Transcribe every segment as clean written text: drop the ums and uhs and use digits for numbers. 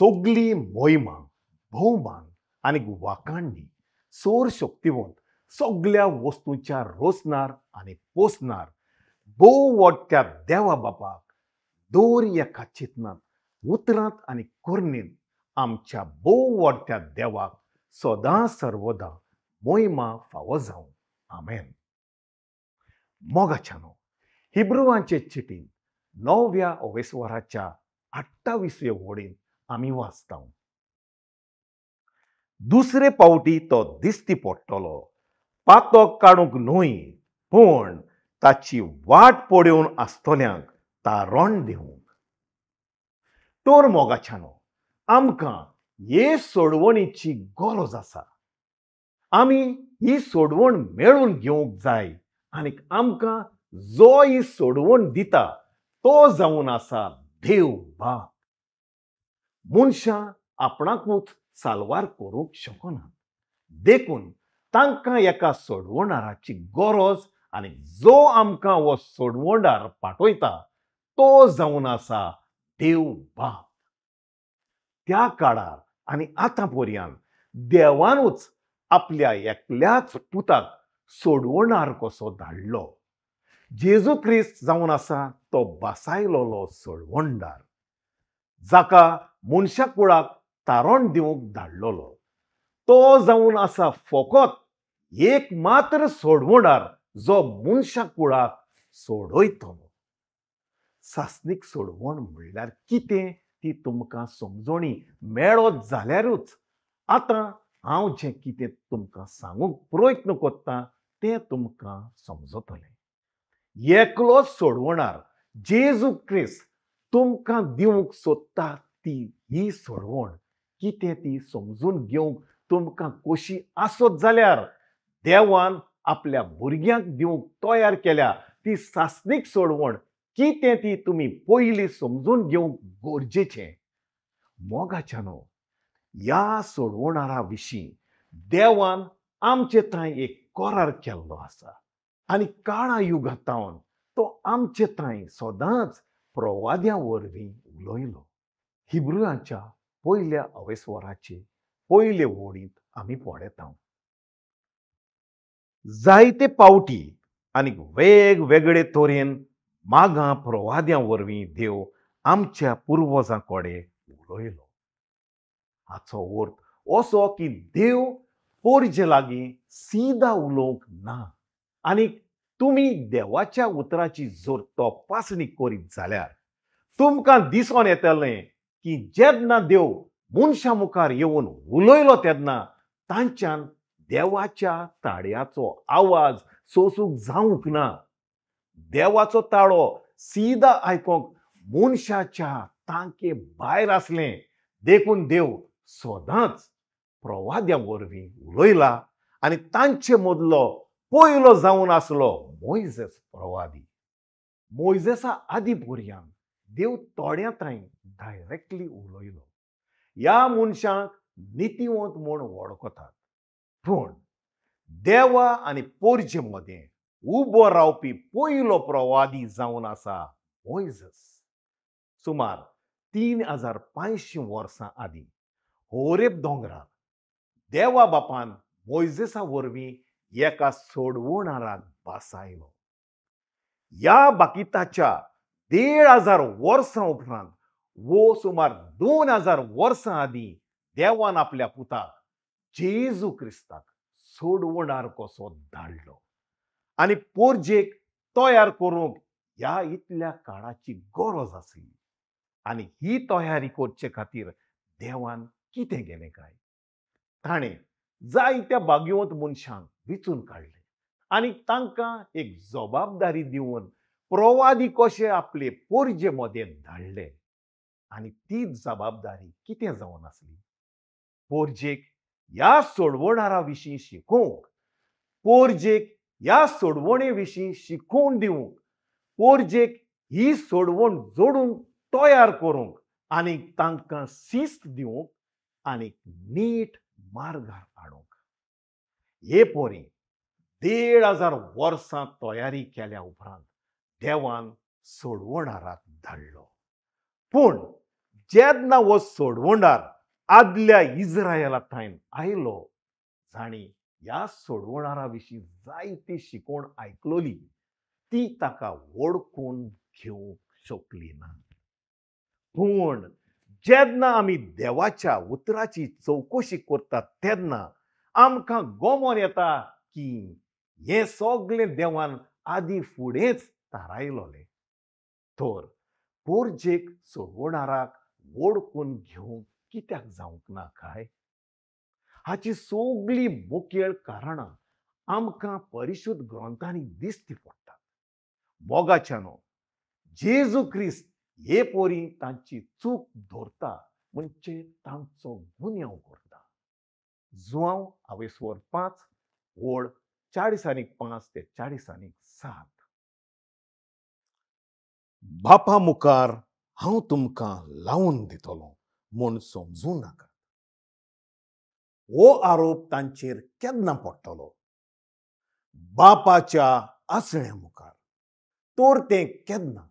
सगली मोहिमा, भोवमान आनी वाखाणणी सोर शक्तिवंत सगल्या वस्तूंच्या रोसणार आनी पोसणार भोव व्हडत्या देवा बापाक दर एका चिंतनात, उतरांत आनी कोरणींत आमच्या भोव व्हडत्या देवाक सदां सर्वदा मोहिमा फावो जावं. आमेन. मोगाच्यानो, हिब्रुवांचे चिटीन 9व्या अवेस्वराच्या 28वे वडीन आमी वाचता, दुसरे पावटी तो दिसती पडटलो, पातक काडूंक न्हय पूण ताची वाट पळोवन आसतल्यांक तारण दिवंक. तर मोगाच्यानो, आमकां हे सोडवणीची गरज आसा. आमी ही सोडवण मेळून घेवंक जाय आनी आमकां जो ही सोडवण दिता तो जावन आसा देव बाप. मनशां आपणाकूच साल्वार करूंक शकना, देखून तांकां एका सोडवणाराची गरज आनी जो आमकां हो सोडवणार पाठयता तो जावन आसा देव बाप. त्या काळार आनी आतां पर्यंत देवानूच आपल्या एकल्याच पुताक सोडवणार कसो धाडलो. जेजू क्रिस्त जावन आसा तो बासायलोलो सोडवणदार, जाका मनशा कुळाक तारण दिवंक धाडलोलो. तो जावन आसा फकत एक मात्र सोडवणार जो मनशा कुळाक सोडयतलो. सासणीक सोडवण म्हणल्यार कितें ती तुमकां समजणी मेळत जाल्यारूच आतां हांव जें कितें तुमकां सांगूंक प्रयत्न करतां तें तुमकां समजतलें. एकलो सोडवणार जेजू क्रिस्त तुमकां दिवंक सोदता ती ही सोडवण कितें ती समजून घेवंक तुमकां खोशी आसत जाल्यार देवान आपल्या भुरग्यांक दिवंक तयार केल्या ती सासणीक सोडवण कितें ती तुमी पयलीं समजून घेवंक गरजेचें. मोगाच्यानो, ह्या सोडवणारा विशीं देवान आमचे थंय एक करार केल्लो आसा आनी काळा युगांत तो आमचे थंय सदांच प्रवाद्या वरवीं उलयलो. हिब्रुवांच्या पयल्या अवेस्वराचे पयले वडींत आमी पळयता, जायते पावटी आनी वेगवेगळे तरेन मागां प्रवाद्यां वरवीं देव आमच्या पुर्वजां कडेन उलयलो. हाचो अर्थ असो की देव पोरजे लागीं सीधा उलोवंक ना आनी तुमी देवाच्या उतराची जर तपासणी करीत जाल्यार तुमकां दिसून येतलें की जेन्ना देव मनशां मुखार येवन उलयलो तेन्ना तांच्यान देवाच्या ताळ्याचो आवाज सोसूंक जावंक ना. देवाचो ताळो सीधा आयकोंक मनशाच्या तांके भायर आसलें, देखून देव सदांच प्रवाद्यां वरवीं उलयला आनी तांचे मदलो पयलो जावन आसलो मोयजेस प्रवादी. मोयजेसा आदी पर्यंत देव थोड्या थंय डायरेक्टली उलयलो. ह्या मनशांक नितीवंत म्हूण वळखतात, पूण देवा आनी पोरजे मदें उबो रावपी पयलो प्रवादी जावन आसा मोयजेस. सुमार 3500 वर्सां आदीं होरेब दोंगरार देवा बापान मोयजेसा वरवीं एका सोडवणाराक बासायलो. ह्या बाकिताच्या 1500 वर्सां उपरांत वो सुमार 2000 वर्सां आदीं देवान आपल्या पुताक जेजू क्रिस्ताक सोडवणार कसो धाडलो आनी पोरजेक तयार करूंक ह्या इतल्या काळाची गरज आसली. आनी ही तयारी करचे खातीर देवान कितें केलें काय? ताणें जायत्या भाग्यवंत मनशांक विचून काडले आनी तांकां एक जबाबदारी दिवन प्रवादी कशे आपले पोरजे मदें धाडले. आनी ती जबाबदारी कितें जावन आसली? पोरजेक ह्या सोडवणारा विशीं शिकोवंक, पोरजेक ह्या सोडवणे विशीं शिकोवन दिवंक, पोरजेक ही सोडवण जोडूंक तयार करूंक आनी तांकां शिस्त दिवंक आनी नीट मार्गार हाडूंक. हे पोरी 1500 वर्सां तयारी केल्या उपरांत देवान सोडवणाराक धाडलो. पूण जेन्ना हो सोडवणार आदल्या इस्रायला थायन आयलो, जांणी ह्या सोडवणारा विशीं जायती शिकवण आयकलोली ती ताका वळखून घेवंक शकली ना. पूण जेन्ना आमी देवाच्या उतराची चवकशी करतात तेन्ना आमकां गोमोन येता की हें सगळें देवान आदी फुडेंच थारायलोलें. तर पोरजेक सोडवणाराक वळखून घेवंक कित्याक जावंक ना काय? हाची सगळीं मुखेल कारणां आमकां परिशुद्ध ग्रंथांनी दिश्टी पडटात. मोगाच्यानो, जेजू क्रिस्त हे पोरी तांची चूक धरता, म्हणजे तांचो गुन्यांव करता. जुआंव आवेस्वर 5 ओळ 40:5 ते 40:7. बापा मुखार हांव तुमकां लावन दितलो म्हूण समजूं नाका. हो आरोप तांचेर केन्ना पडटलो? बापाच्या आसण्या मुखार. तर तें केन्ना?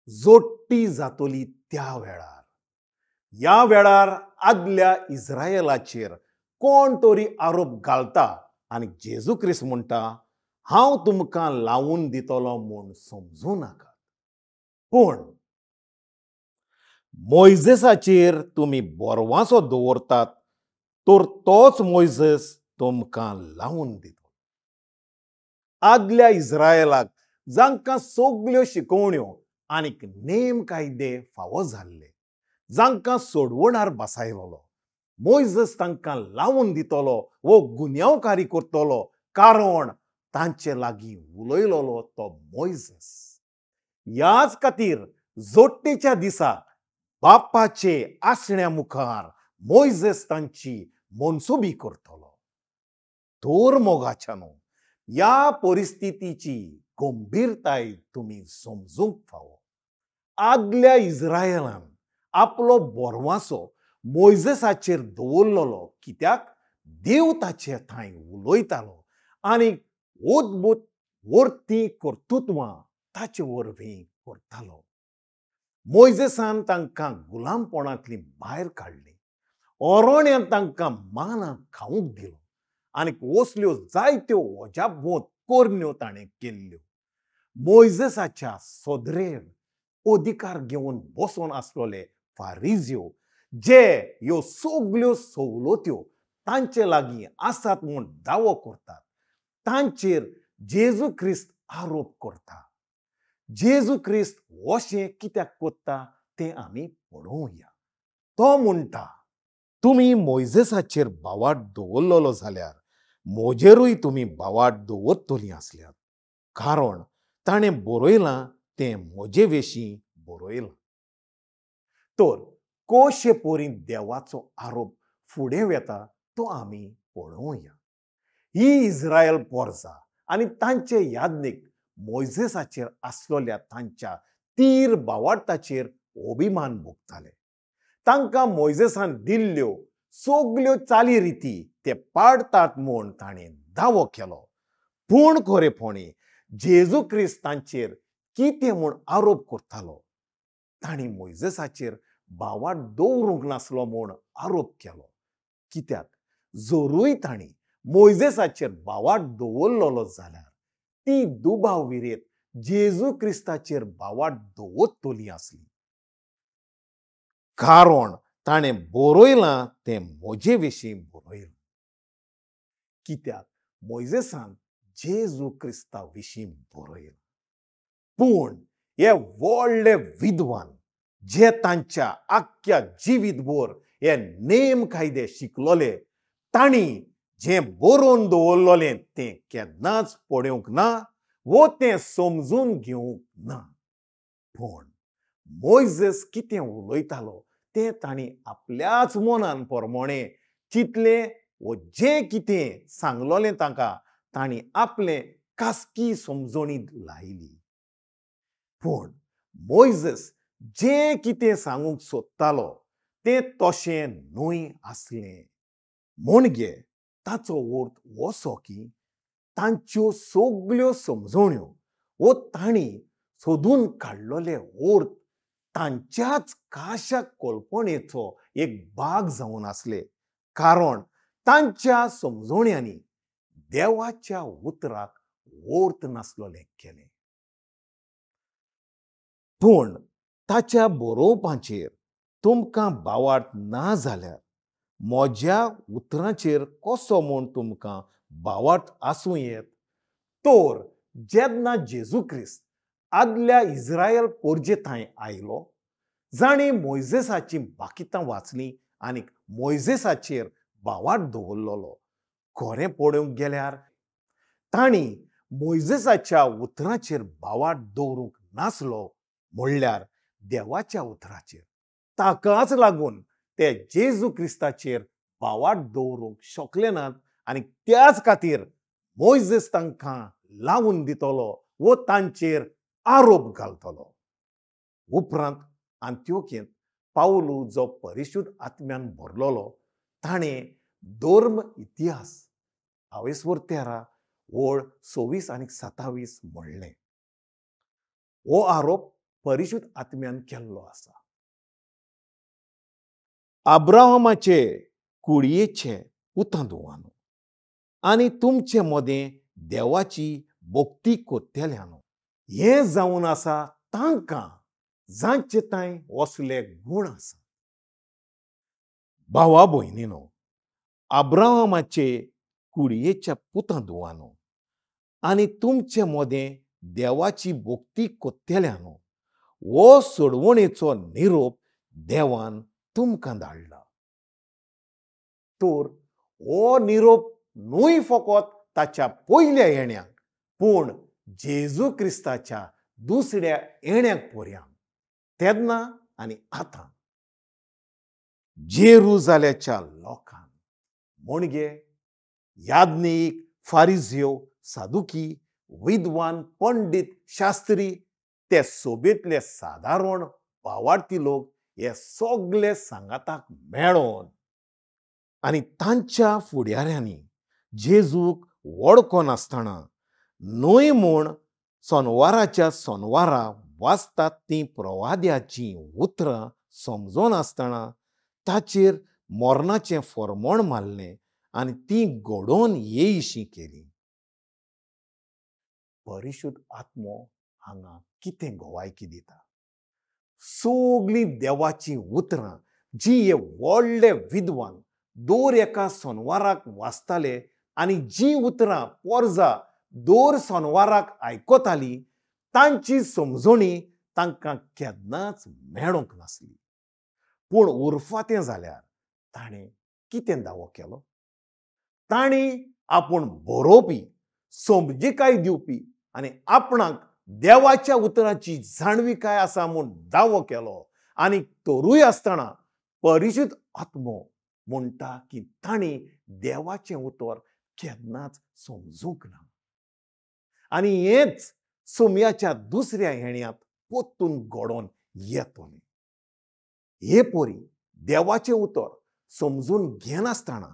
जोडटी जातली त्या वेळार. ह्या वेळार आदल्या इस्रायलाचेर कोण तरी आरोप घालता आनी जेजू क्रिस्त म्हणटा, हांव तुमकां लावन दितलो म्हूण समजूं नाका. पूण मोयजेसाचेर तुमी बोरवासो दवरतात तर तोच मोयजेस तुमकां लावन दितलो. आदल्या इस्रायलाक जांकां सगल्यो शिकवण्यो आनीक नेम कायदे फावो जाल्ले, जांकां सोडवणार बसायलोलो, मोयजेस तांकां लावन दितलो वो गुन्यांवकारी करतलो, कारण तांचे लागीं उलयलोलो तो मोयजेस. ह्याच खातीर जोडटेच्या दिसा बापाचे आसण्या मुखार मोयजेस तांची मनसुबी करतलो. तर मोगाच्यानो, ह्या परिस्थितीची गंभीरताय तुमी समजूंक फावो. आदल्या इस्रायलान आपलो बोरवासो मोयजेसाचेर दवरलोलो, कित्याक देव ताचे थंय उलयतालो आनी अद्भुत वर्ती कर्तृत्वां ताचे वरवीं करतालो. मोयजेसान तांकां गुलामपणांतली भायर काडली, अरण्यांत तांकां माना खावंक दिलो आनी असल्यो जायत्यो अजापभूत करण्यो ताणें केल्ल्यो. मोयजेसाच्या सदरेर अधिकार घेवन बसून आसलोले फारिज्यो, जे ह्यो सगल्यो सवलत्यो तांचे लागीं आसात म्हूण दावो करतात, तांचेर जेजू क्रिस्त आरोप करता. जेजू क्रिस्त अशें कित्याक करता तें आमी पळोवया. तो म्हणटा, तुमी मोयजेसाचेर भावार्थ दवरलोलो जाल्यार म्हजेरूय तुमी भावार्थ दवरतलीं आसल्यात, कारण ताणें बरयलां तें म्हजे विशीं बरयलां. तर कशे परी देवाचो आरोप फुडें वेता तो आमी पळोवया. ही इस्रायल पोरजा आनी तांचे याज्ञीक मोयजेसाचेर आसलोल्या तांच्या तीर भावार्थाचेर अभिमान भोगताले. तांकां मोयजेसान दिल्ल्यो सगल्यो चालीरिती ते पाळटात म्हूण ताणें दावो केलो. पूण खरेपणी जेजू क्रिस्त तांचेर कितें म्हूण आरोप करतालो? तांणी मोयजेसाचेर भावार्थ दवरूंक नासलो म्हूण आरोप केलो. कित्याक जरूय तांणी मोयजेसाचेर भावार्थ दवरलोलो जाल्यार ती दुबाव विरेत जेजू क्रिस्ताचेर भावार्थ दवरतली आसली, कारण ताणें बरयलां तें म्हजे विशीं बरयलां. कित्याक मोयजेसान जेजू क्रिस्ता विशीं बरयलां. पूण हे व्हडले विद्वान जे तांच्या आख्ख्या जिवीतभर हे नेम कायदे शिकलोले, तांणी जें बरोवन दवरलोलें तें केन्नाच पळोवंक ना वो तें समजून घेवंक ना. पूण मोयजेस कितें उलयतालो तें तांणी आपल्याच मनान प्रमाणें चिंतलें वो जें कितें सांगलोलें तांकां तांणी आपलें खासगी समजणी लायली. पूण मोयजेस जें कितें सांगूंक सोदतालो तें तशें न्हय आसलें. म्हणजे ताचो अर्थ असो की तांच्यो सगल्यो समजण्यो वो तांणी सोदून काडलोले अर्थ तांच्याच काशा कल्पनेचो एक भाग जावन आसले, कारण तांच्या समजोण्यांनी देवाच्या उतराक वर्त नासलोलें केलें। पूण ताच्या बरोवपाचेर तुमकां बावाट ना जाल्यार म्हज्या उतरांचेर कसो म्हूण तुमकां बावाट आसूं येत? तर जेन्ना जेजू क्रिस्त आदल्या इस्रायल पोरजे थंय आयलो, जाणें मोयजेसाचीं बाकितां वाचलीं आनी मोयजेसाचेर बावाट दवरलेलो, खरें पळोवंक गेल्यार तांणी मोयजेसाच्या उतरांचेर बावाट दवरूंक नासलो, म्हणल्यार देवाच्या उतराचेर। ताकाच लागून ते जेजू क्रिस्ताचेर बावाट दवरूंक शकले नात आनी त्याच खातीर मोयजेस तांकां लावन दितलो वो तांचेर आरोप घालतलो। उपरांत आंत्योकेंत पावलू जो परिशुद्ध आत्म्यान भरलेलो ताणें धर्म इतिहास 22 13 ओळ 26 आनी 27 म्हणलें। हो आरोप परिशुद्ध आत्म्यान केल्लो आसा। अब्राहमाचे कुडयेचे पुतां धुवानो आनी तुमचे मदें देवाची भक्ती करतल्यानो, हें जावन आसा तांकां जांचे तांय असले गूण आसा। भावा भयणीनो, अब्राहमाचे कुडयेच्या पुतां धुवानो आनी तुमचे मदें देवाची भक्ती करतल्यानो, हो सोडवणेचो निरोप देवान तुमकां धाडला। तर हो निरोप न्हय फकत ताच्या पयल्या येण्याक, पूण जेजू क्रिस्ताच्या दुसऱ्या येण्याक पर्यंत, तेन्ना आनी आतां जेरुजाल्याच्या लोकांक, म्हणजे याज्ञीक, फारिजियो, सादुकी, विद्वान, पंडीत, शास्त्री, ते सोबेतले सादारण बावार्थी लोक हे सगळे सांगाताक मेळोन आनी तांच्या फुडाऱ्यांनी जेजूक वळखनासतना न्हय म्हूण सोनवाराच्या सोनवारा वाचतात तीं प्रवाद्याचीं उतरां समजनासतना ताचेर मरणाचें फॉर्मोण मारलें आनी तीं घडोवन येयशी केली। परिशुद्ध आत्मो हांगा कितें गवायकी दिता? सगळीं देवाचीं उतरां जी हे व्हडले विद्वान दर एका सोनवाराक वाचताले आनी जीं उतरां पोरजा दर सोनवाराक आयकताली तांची समजणी तांकां केन्नाच मेळूंक नासली। पूण उरफातें जाल्यार ताणें कितें दावो केलो? ताणें आपूण बरोवपी, समजिकाय दिवपी आनी आपणाक देवाच्या उतराची जाणविकाय आसा म्हूण दावो केलो आनी तरूय आसतना परिशुद्ध आत्मो म्हणटा की तांणी देवाचें उतर केन्नाच समजूंक ना आनी हेंच सोम्याच्या दुसऱ्या हेण्यांत पोत्तून घडोवन येतलें। हे परी देवाचें उतर समजून घेनासतना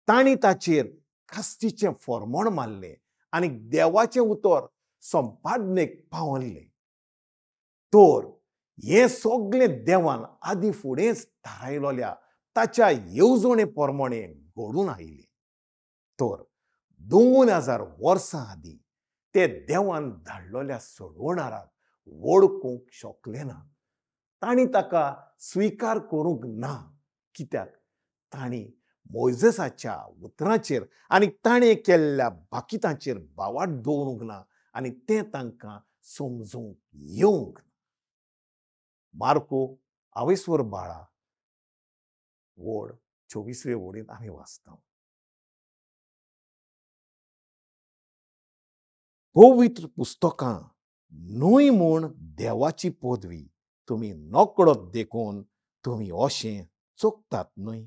तांणी ताचेर कास्तीचें फॉर्मोण मारलें आनी देवाचें उतर संपादनेक पावल्लें। तर हें सगळें देवान आदीं फुडेंच थारायलोल्या ताच्या येवजणे प्रमाणे घडून आयलें। तर 2000 वर्सां आदीं ते देवान धाडलोल्या सोडवणाराक वळखूंक शकले ना, तांणी ताका स्विकार करूंक ना, कित्याक तांणी मोयजेसाच्या उतरांचेर आनी ताणें केल्ल्या बाकितांचेर बावाट दवरूंक ना आनी तें तांकां समजूंक येवंक ना। मार्को 22 वड 24वे वडींत आमी वाचता। पवित्र पुस्तकां न्हय म्हूण देवाची पदवी तुमी नकळत देखून तुमी अशें चुकतात न्हय?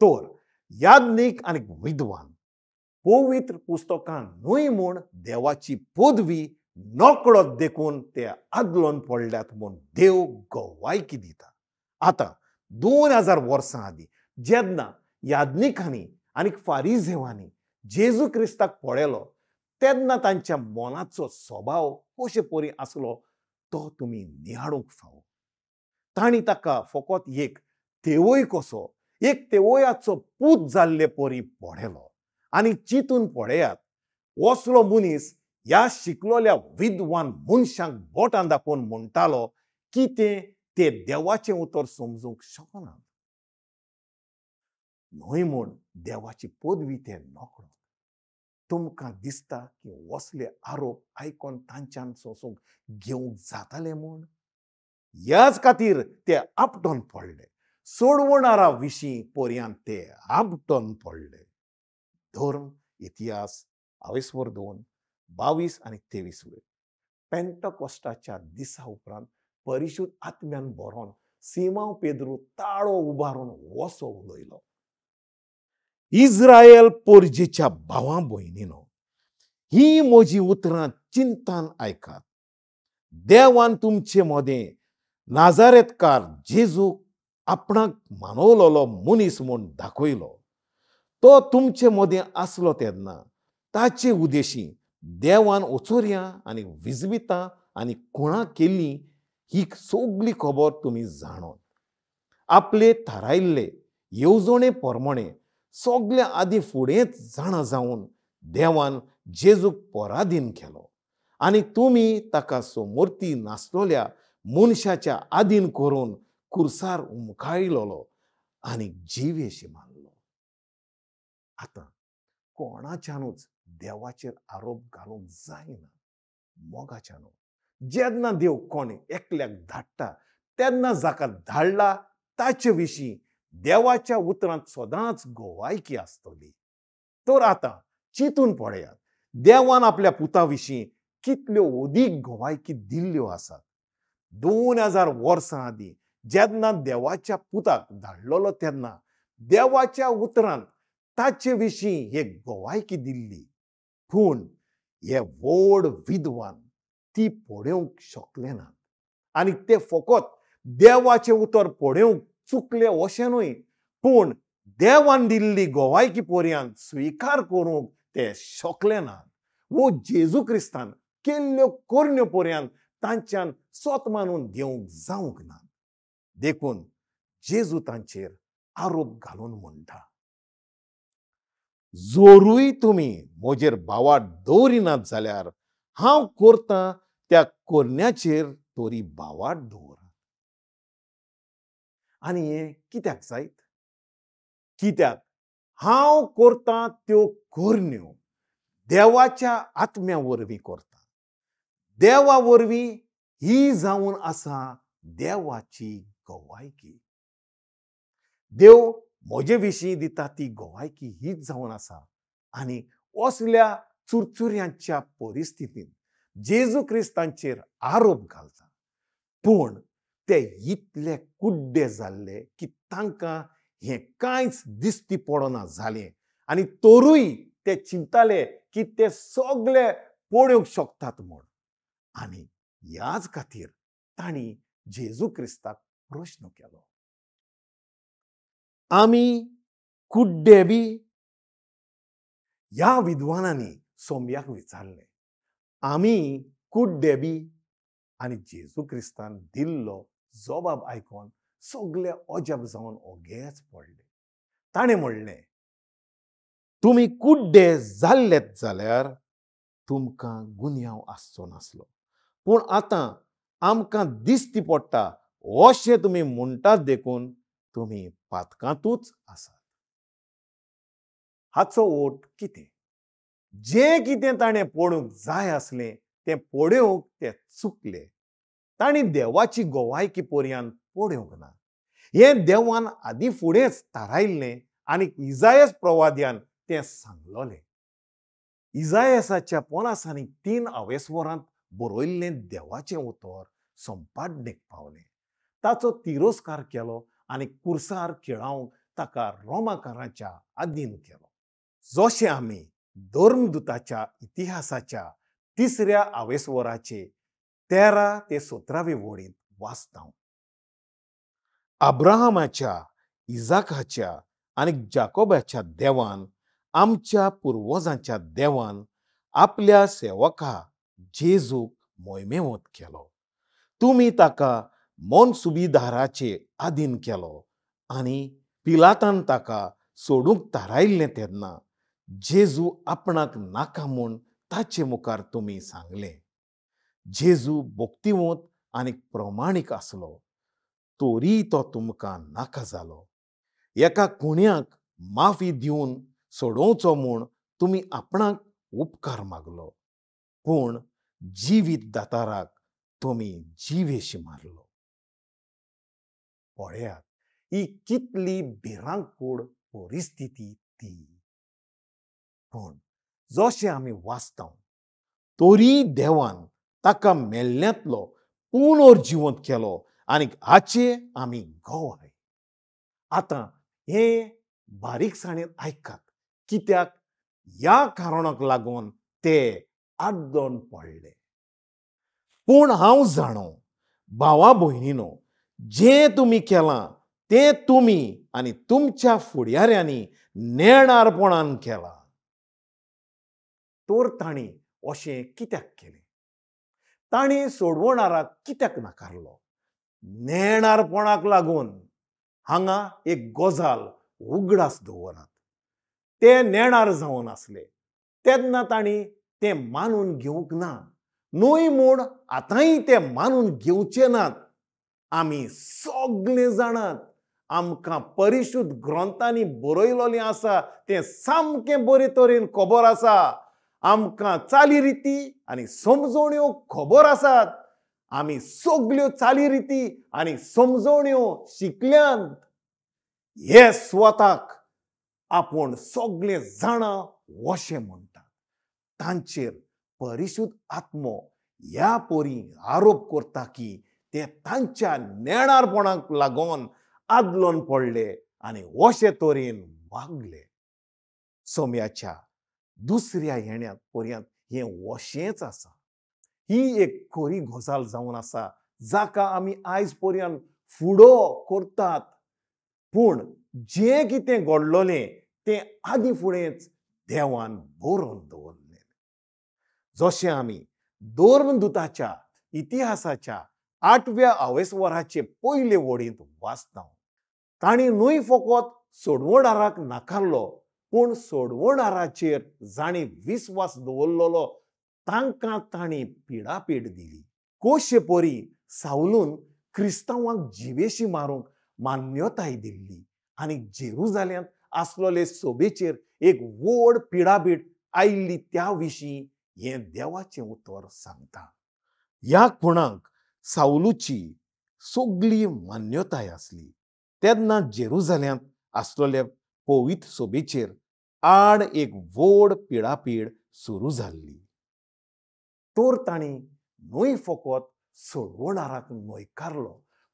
तर याज्ञीक आनी विद्वान पवित्र पुस्तकां न्हय म्हूण देवाची पदवी नकळत देखून ते आदलोन पडल्यात म्हूण देव गवायकी दिता। आतां 2000 वर्सां आदीं जेन्ना याज्ञिकांनी आनी फारिजेवांनी जेजू क्रिस्ताक पळयलो तेन्ना तांच्या मनाचो स्वभाव कशे परी आसलो तो तुमी नियाळूंक फावो. तांणी ताका फकत एक तेवय कसो, एक तेवयाचो पूत जाल्ले परी पळयलो. आनी चिंतून पळयात, असलो मनीस ह्या शिकलोल्या विद्वान मनशांक बोटां दाखोवन म्हणटालो कितें ते देवाचें उतर समजूंक शकनात न्हय म्हूण देवाची पदवी ते नकळत. तुमकां दिसता की असले आरोप आयकोन तांच्यान सोंसूंक घेवंक जाताले म्हूण? ह्याच खातीर ते आपटोन पडले. सोडवणारा विशीं पर्यंत ते आपटोन पडले. धर्म इतिहास आवेस्वर 2 22 आनी 23 वयर. पेंटकोस्टाच्या दिसा उपरांत परिशुद्ध आत्म्यान भरोन सिमांव पेद्रू ताळो उबारून वसो उलयलो, इस्रायल पोरजेच्या भावां भयणीनो, ही म्हजी उतरां चिंतान आयकात. देवान तुमचे मदें नाजारेतकार जेजूक आपणाक मानवलोलो मनीस म्हूण दाखयलो. तो तुमचे मदें आसलो तेन्ना ताचे उदेशी देवान ओचोरयां आनी विजवितां आनी खुणां केल्ली ही सगली खबर तुमी जाणोत. आपले थारायल्ले येवजणे प्रमाणे सगल्या आदीं फुडेंच जाणा जावन देवान जेजूक पराधीन केलो आनी तुमी ताका समर्थी नासलोल्या मनशाच्या आदीन करून कुर्सार उमकायलोलो आनी जिवेशी मारलो. आतां कोणाच्यानूच देवाचेर आरोप घालूंक जायना. मोगाच्यानू जेन्ना देव कोण एकल्याक धाडटा तेन्ना जाका धाडला ताचे विशीं देवाच्या उतरांत सदांच गोवायकी आसतली. तर आतां चिंतून पळयात, देवान आपल्या पुता विशीं कितल्यो अदीक गोवायकी दिल्ल्यो आसात. 2000 वर्सां आदीं जेन्ना देवाच्या पुताक धाडलेलो तेन्ना देवाच्या उतरांत ताचे विशीं एक गोवायकी दिल्ली. पूण हे व्हड विद्वान ती पळोवंक शकले नात आनी ते फकत देवाचें उतर पळोवंक चुकले अशें न्हय, पूण देवान दिल्ली गोवायकी पर्यंत स्विकार करूंक ते शकले नात. वो जेजू क्रिस्तान केल्ल्यो करण्यो पर्यंत तांच्यान सत मानून घेवंक जावंक ना. देखून जेजू तांचेर आरोप घालून म्हणटा, जोरूय तुमी म्हजेर भावार्थ दवरिनात जाल्यार हांव करतां त्या करण्याचेर तरी भावार्थ दवरात. आनी हें कित्याक जायत? कित्याक हांव करतां त्यो करण्यो देवाच्या आत्म्या वरवीं करता. देवा वरवीं ही जावन आसा देवाची गवायकी. देव म्हजे विशीं दिता ती गवायकी हीच जावन आसा. आनी असल्या चुरचुऱ्यांच्या परिस्थितींत जेजू क्रिस्तांचेर आरोप घालता, पूण ते इतले कुड्डे जाल्ले की तांकां हें कांयच दिसती पडना जालें आनी तरूय ते चिंताले की ते सगळे पळोवंक शकतात म्हूण. आनी ह्याच खातीर तांणी जेजू क्रिस्ताक प्रश्न केलो, आमी कुड्डे बी? ह्या विद्वानांनी सोम्याक विचारलें, आमी कुड्डे बी? आनी जेजू क्रिस्तान दिल्लो जबाब आयकोन सगळे अजाप जावन ओगेच पडले. ताणें म्हणलें, तुमी कुड्डे जाल्लेत जाल्यार तुमकां गुन्यांव आसचो नासलो, पूण आतां आमकां दिसती पडटा अशें तुमी म्हणटात देखून तुमी पातकांतूच आसात. हाचो अर्थ कितें? जें कितें ताणें पळोवंक जाय आसलें तें पळोवंक ते चुकले. तांणी देवाची गोवायकी पर्यंत पळोवंक ना. हें देवान आदीं फुडेंच थारायल्लें आनी इजायस प्रवाद्यान तें सांगलोलें. इजायसाच्या 53 आवेस्वरांत बरयल्लें देवाचें उतर संपादनेक पावलें. ताचो तिरस्कार केलो आनी कुर्सार खेळावंक ताका रोमाकारांच्या आदीन केलो. जशें आमी धर्मदूताच्या इतिहासाच्या 3 आवेस्वराचे 13 ते 17 वळींत वाचता, अब्राहमाच्या, इजाकाच्या आनी जाकोबाच्या देवान, आमच्या पुर्वजांच्या देवान आपल्या सेवका जेजूक मोहिमेवंत केलो. तुमी ताका मनसुबीदाराचे आदीन केलो आनी पिलातान ताका सोडूंक थारायल्लें तेन्ना जेजू आपणाक नाका म्हूण ताचे मुखार तुमी सांगलें। जेजू भक्तिवंत आनी प्रमाणीक आसलो तरी तो तुमकां नाका जालो। एका खुण्याक माफी दिवन सोडोवचो म्हूण तुमी आपणाक उपकार मागलो, पूण जिवीत दाताराक तुमी जिवेशी मारलो। पळयात ही कितली भिरांकूळ परिस्थिती ती। पूण जशें आमी वाचता तरी देवान ताका मेल्ल्यांतलो पुनर्जिवंत केलो आनी हाचे आमी गवाय। आतां हें बारीकसाणेन आयकात, कित्याक ह्या कारणाक लागून ते आड्डोन पडले। पूण हांव जाणो भावा भयणीनो, जें तुमी केलां तें तुमी आनी तुमच्या फुडाऱ्यांनी नेणारपणान केलां। तर तांणी अशें कित्याक केलें? तांणी सोडवणाराक कित्याक नाकारलो? नेणारपणाक लागून। हांगा एक गजाल उगडास दवरात, ते नेणार जावन आसले तेन्ना तांणी तें मानून घेवंक ना, न्हय म्हूण आतांय ते मानून घेवचे नात। आमी सगळे जाणात, आमकां परिशुद्ध ग्रंथांनी बरयलेलें आसा तें सामकें बरे तरेन खबर आसा। आमकां चालीरिती आनी समजवण्यो खबर आसात। आमी सगल्यो चालीरिती आनी समजवण्यो शिकल्यात। हे स्वताक आपूण सगळे जाणा अशें म्हणटात। तांचेर परिशुद्ध आत्मो ह्या परी आरोप करता की ते तांच्या नेणारपणाक लागून आदलोन पडले आनी अशे तरेन वागले। सोम्याच्या दुसऱ्या येण्या पर्यंत हें अशेंच आसा। ही एक खरी गजाल जावन आसा जाका आमी आयज पर्यंत फुडो करतात। पूण जें कितें घडलोलें तें आदीं फुडेंच देवान बरोवन दवरलें। जशें आमी धर्मदूताच्या इतिहासाच्या 8व्या अवेस्वराचे पयले वडींत वाचता, तांणी न्हय फकत सोडवणाराक नाकारलो, पूण सोडवणाराचेर जांणी विस्वास दवरलेलो तांकां तांणी पिडापीड दिली। कोशे परी सावलून क्रिस्तांवांक जिवेशी मारूंक मान्यताय दिल्ली आनी जेरुजाल्यांत आसलोले सोबेचेर एक व्हड पिडापीड आयिल्ली त्या विशीं हें देवाचें उतर सांगता। ह्या खुणाक सावलूची सगली मान्यताय आसली तेन्ना जेरुजाल्यांत आसलोले पवित्र सोबेचेर आड एक व्हड पिडापीड सुरू जाल्ली। तर तांणी न्हय फकत सोडवणाराक न्हयकारलो,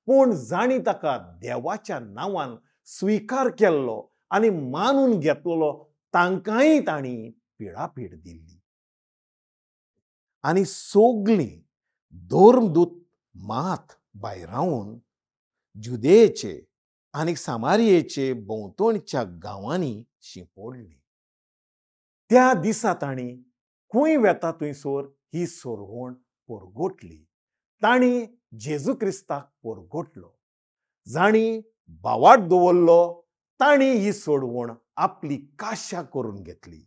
पूण जांणी ताका देवाच्या नांवान स्विकार केल्लो आनी मानून घेतलो तांकांय तांणी पिडापीड दिल्ली। आनी सगलीं धर्मदूत मात भायरावन जुदेचे आनी सामारियेचे भोंवतणच्या गांवांनी शिंपडली। त्या दिसा तांणी खंय वेता थंयसर ही सोरवण परगटली। तांणी जेजू क्रिस्ताक परगटलो। जांणी भावार्थ दवरलो तांणी ही सोडवण आपली काशा करून घेतली।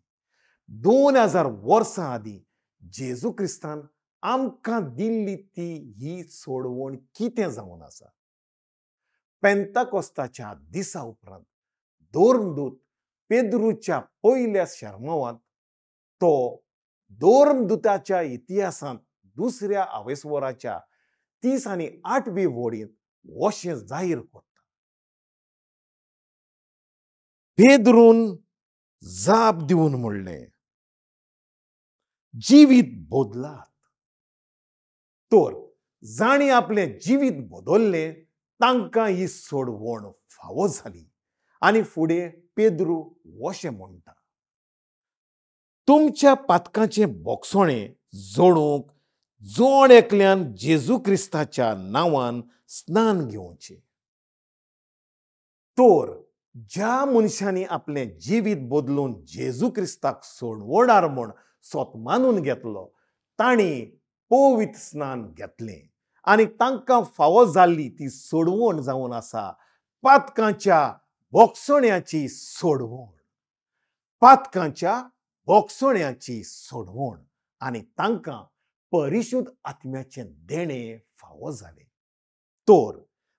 2000 वर्सां आदीं जेजू क्रिस्तान आमकां दिल्ली ती ही सोडवण कितें जावन आसा? पेंताकोस्ताच्या दिसा उपरांत धर्मदूत पेद्रूच्या पयल्या शर्मावांत तो धर्मदूताच्या इतिहासांत दुसऱ्या अवेस्वराच्या 30 आनी 8वी वडींत अशें जाहीर करता। पेद्रून जाप दिवन म्हणलें, जिवीत बदलात। तर जांणी आपलें जिवीत बदल्लें तांकां ही सोडवण फावो जाली। आनी फुडें पेद्रू अशें म्हणटा, तुमच्या पातकाचें बोगसणें जोडूंक जण एकल्यान जेजू क्रिस्ताच्या नांवान स्नान घेवचें। तर ज्या मनशांनी आपलें जिवीत बदलून जेजू क्रिस्ताक सोडवणार म्हूण स्वत मानून घेतलो तांणी पवित्र स्नान घेतलें आनी तांकां फावो जाल्ली ती सोडवण जावन आसा पातकांच्या बोगसण्याची सोडवण, पातकांच्या बोगसण्याची सोडवण आनी तांकां परिशुद्ध आत्म्याचें देणें फावो जालें। तर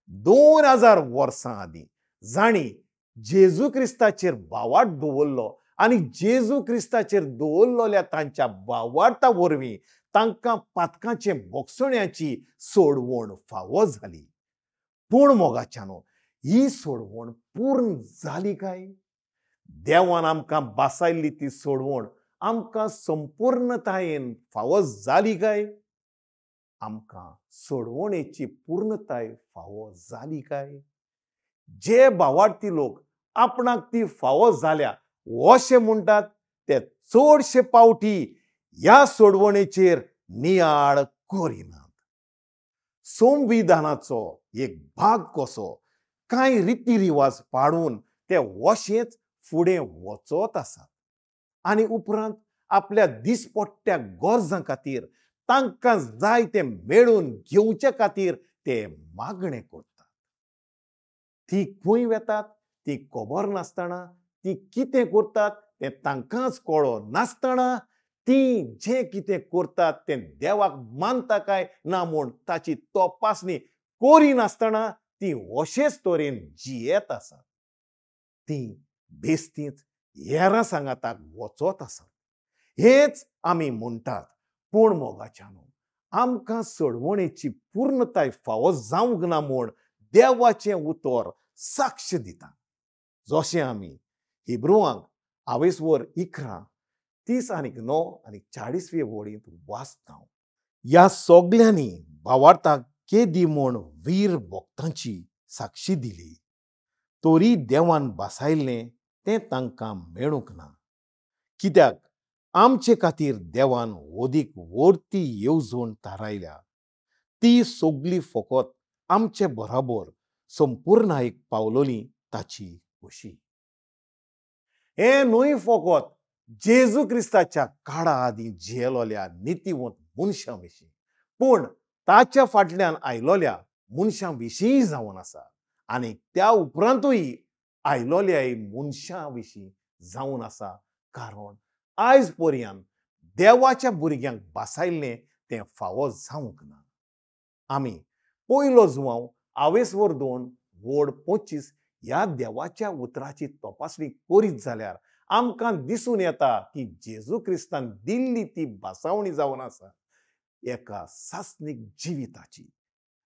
2000 वर्सां आदीं जांणी जेजू क्रिस्ताचेर भावार्थ दवरलो आनी जेजू क्रिस्ताचेर दवरलेल्या तांच्या भावार्था वरवीं तांकां पातकांचे बोगसण्याची सोडवण फावो जाली। पूण मोगाच्यानो, ही सोडवण पूर्ण जाली काय? देवान आमकां बासायल्ली ती सोडवण आमकां संपूर्णतायेन फावो जाली काय? आमकां सोडवणेची पूर्णताय फावो जाली काय? जे भावार्थी लोक आपणाक ती फावो जाल्या अशें म्हणटात ते चडशे पावटी ह्या सोडवणेचेर नियाळ करिनात। संविधानाचो एक भाग कसो कांय रिती रिवाज पाडून ते अशेंच फुडें वचत आसात आनी उपरांत आपल्या दिसपट्ट्या गरजां खातीर तांकां जाय तें मेळून घेवचे खातीर ते मागणें करतात। ती खंय वेतात ती खबर नासतना, ती कितें करतात तें तांकांच कळो नासतना, ती जें कितें करतात तें देवाक मानता काय ना म्हूण ताची तपासणी करिनासतना ती अशेच तरेन जियेत आसात। ती बेस्तीच हेरां सांगाताक वचत आसात हेच आमी म्हणटात। पूण मोगाच्यानो, आमकां सोडवणेची पूर्णताय फावो जावंक ना म्हूण देवाचें उतर साक्ष दिता। जशें आमी हिब्रुवांक आवेसवर 11 30 आनी 9 आनी 40वे वळींत वाचता, ह्या सगल्यांनी भावार्थाक केदी म्हूण वीर भक्तांची साक्षी दिली, तरी देवान बासायल्लें तें तांकां मेळूंक ना, कित्याक आमचे खातीर देवान ओदीक वर्ती येवजण थारायल्या। ती सगली फकत आमचे बराबर संपूर्णायेक पावलोली ताची खोशी। हें न्हय फकत जेजू क्रिस्ताच्या काळा आदीं जियेलोल्या नितीवंत मनशां विशीं, पूण ताच्या फाटल्यान आयलोल्या मनशां विशींय जावन आसा आनी त्या उपरांतूय आयलोल्या मनशां विशीं जावन आसा। कारण आयज पर्यंत देवाच्या भुरग्यांक बासायल्लें तें फावो जावंक ना। आमी पयलो जुवांव आवेसवर 2 वड 25 ह्या देवाच्या उतराची तपासणी करीत जाल्यार आमकां दिसून येता की जेजू क्रिस्तान दिल्ली ती बासावणी जावन आसा एका सासणीक जिविताची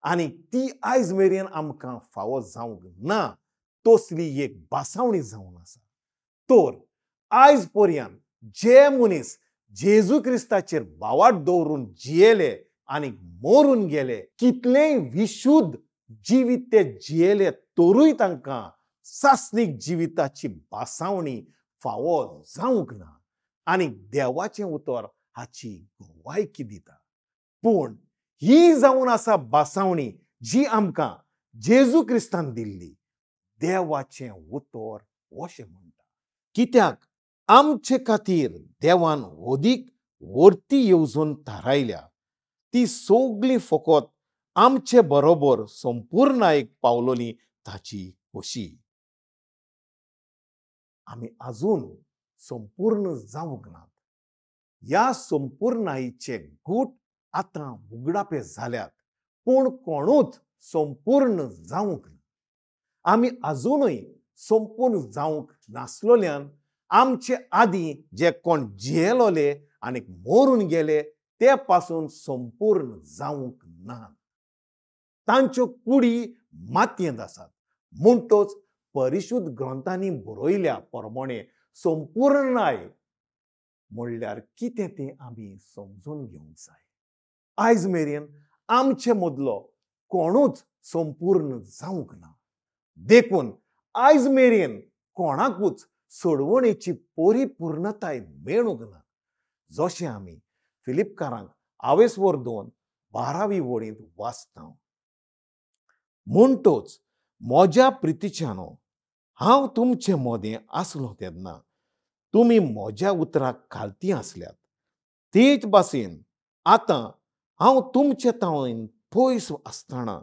आनी ती आयज मेरेन आमकां फावो जावंक ना तसली एक बासावणी जावन आसा। तर आयज पर्यंत जे मनीस जेजू क्रिस्ताचेर भावार्थ दवरून जियेले आनी मरून गेले, कितलेंय विशुद्ध जिवीत ते जियेले तरूय तांकां सासणीक जिविताची बासावणी फावो जावंक ना आनी देवाचें उतर हाची गवायकी दिता। पूण ही जावन आसा बासावणी जी आमकां जेजू क्रिस्तान दिल्ली। देवाचें उतर अशें म्हणटा, कित्याक आमचे खातीर देवान ओदीक वर्ती येवजण थारायल्या, ती सगली फकत आमचे बरोबर संपूर्णायेक पावलोली ताची खोशी। आमी अजून संपूर्ण जावंक नात। ह्या संपूर्णायेचे गूट आतां उगडापे जाल्यात, पूण कोणूच संपूर्ण जावंक ना। आमी अजूनय संपूर्ण जावंक नासलोल्यान आमचे आदीं जे कोण जियेलोले आनी मरून गेले ते पासून संपूर्ण जावंक ना। तांच्यो कुडी मातयेंत आसात, म्हणटच परिशुद्ध ग्रंथांनी बरयल्या प्रमाणे संपूर्णाय म्हणल्यार कितें तें आमी समजून घेवंक जाय। आयज मेरेन आमचे मदलो कोणूच संपूर्ण जावंक ना, देखून आयज मेरेन कोणाकूच सोडवणेची परिपूर्णताय मेळूंक ना। जशें आमी फिलिपकारांक आवेसवर 2 12वी वळींत वाचता, म्हणटच म्हज्या प्रितीच्यानो, हांव तुमचे मदें आसलो तेन्ना तुमी म्हज्या उतराक खालती आसल्यात, तेच भाशेन आतां हांव तुमचे तावन पयस आसतना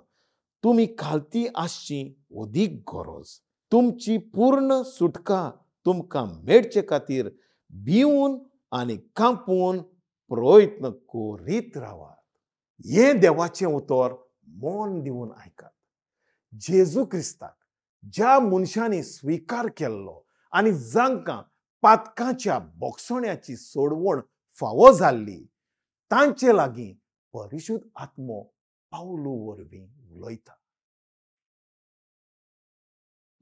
तुमी खालती आसची अदीक गरज. तुमची पूर्ण सुटका तुमकां मेळचे खातीर भिवन आनी कांपून प्रयत्न करीत रावात. हें देवाचें उतर मन दिवन आयकात. जेजू क्रिस्ताक ज्या मनशांनी स्विकार केल्लो आनी जांकां पातकाच्या बोगसण्याची सोडवण फावो जाल्ली तांचे लागीं परिशुद्ध आत्मो पावलू वरवीं उलयता.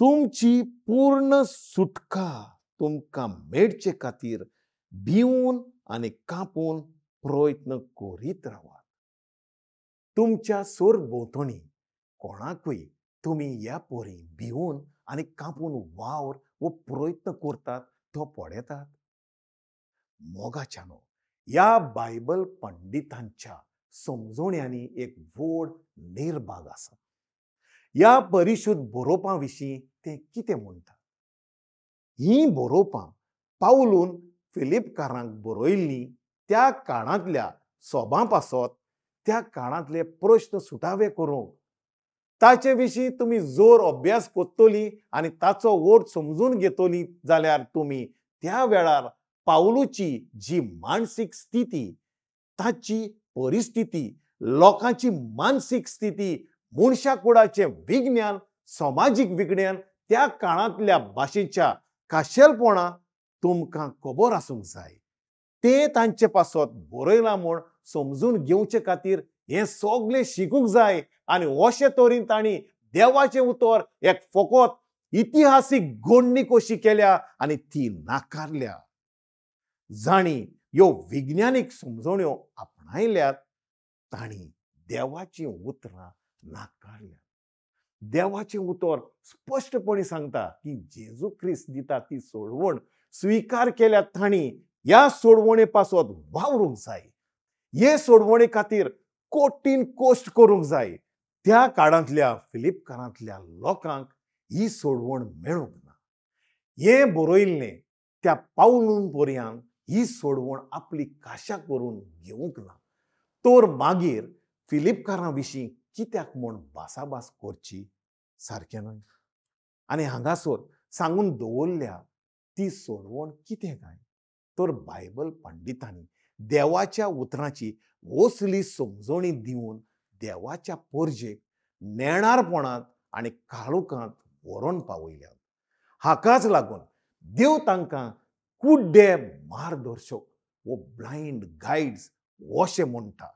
तुमची पूर्ण सुटका तुमकां मेळचे खातीर भिवन आनी कांपून प्रयत्न करीत रावात. तुमच्या सरभोंवतणी कोणाकूय तुमी ह्या परी भिवन आनी कांपून वावर वो प्रयत्न करतात तो पळयतात. मोगाच्यानो, ह्या बायबल पंडितांच्या समजोण्यांनी एक व्हड निर्भाग आसा. ह्या परिशुद्ध बरोवपां विशीं ते कितें म्हणटात? हीं बरोवपां पावलून फिलिपकारांक बरयल्लीं त्या काळांतल्या सोबां पासत त्या काळांतले प्रश्न सुटावे करूंक. ताचे विशीं तुमी जोर अभ्यास करतली आनी ताचो अर्थ समजून घेतली जाल्यार तुमी त्या वेळार पावलूची जी मानसीक स्थिती, ताची परिस्थिती, लोकांची मानसीक स्थिती, मनशा कुडाचें विज्ञान, समाजीक विज्ञान, त्या काळांतल्या भाशेच्या खाशेलपणां तुमकां खबर आसूंक जाय. ते तांचे पासत बरयलां म्हूण समजून घेवचे खातीर हें सगळें शिकूंक जाय आनी अशे तरेन तांणी देवाचें उतर एक फकत इतिहासीक घडणी कशी केल्या आनी ती नाकारल्या. जांणी ह्यो विज्ञानीक समजण्यो आपणायल्यात तांणी देवाचीं उतरां नाकारल्यात. देवाचें उतर स्पश्टपणी सांगता की जेजू क्रिस्त दिता ती सोडवण स्विकार केल्या तांणी ह्या सोडवणे पासत वावरूंक जाय. हे सोडवणे खातीर कठीण कश्ट करूंक जाय. त्या काळांतल्या फिलिपकारांतल्या लोकांक ही सोडवण मेळूंक ना. हें बरयल्लें त्या पावलून पर्यान ही सोडवण आपली काशा करून घेवंक ना. तर मागीर फिलिपकारां विशीं कित्याक म्हूण भासाभास करची सारकें न्हय? आनी हांगासर सांगून दवरल्या ती सोडवण कितें काय? तर बायबल पंडितांनी देवाच्या उतरांची असली समजणी दिवन देवाच्या पोरजेक नेणारपणांत आनी काळोखांत व्हरोन पावयल्यात. हाकाच लागून देव तांकां कुड्डे मार्गदर्शक वो ब्लायंड गायड्स अशें म्हणटा,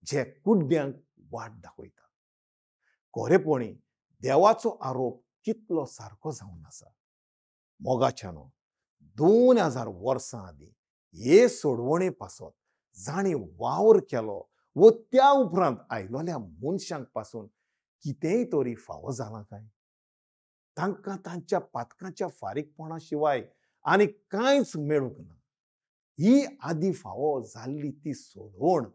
जे कुड्ड्यांक वाट दाखयता. खरेपणी देवाचो आरोप कितलो सारको जावन आसा. मोगाच्यानो, 2000 वर्सां आदीं हे सोडवणे पासत जांणी वावर केलो वो त्या उपरांत आयलोल्या मनशांक पासून कितेंय तरी फावो जालां काय? तांकां तांच्या पातकांच्या फारीकपणा शिवाय आनी कांयच मेळूंक ना. ही आदीं फावो जाल्ली ती सोडवण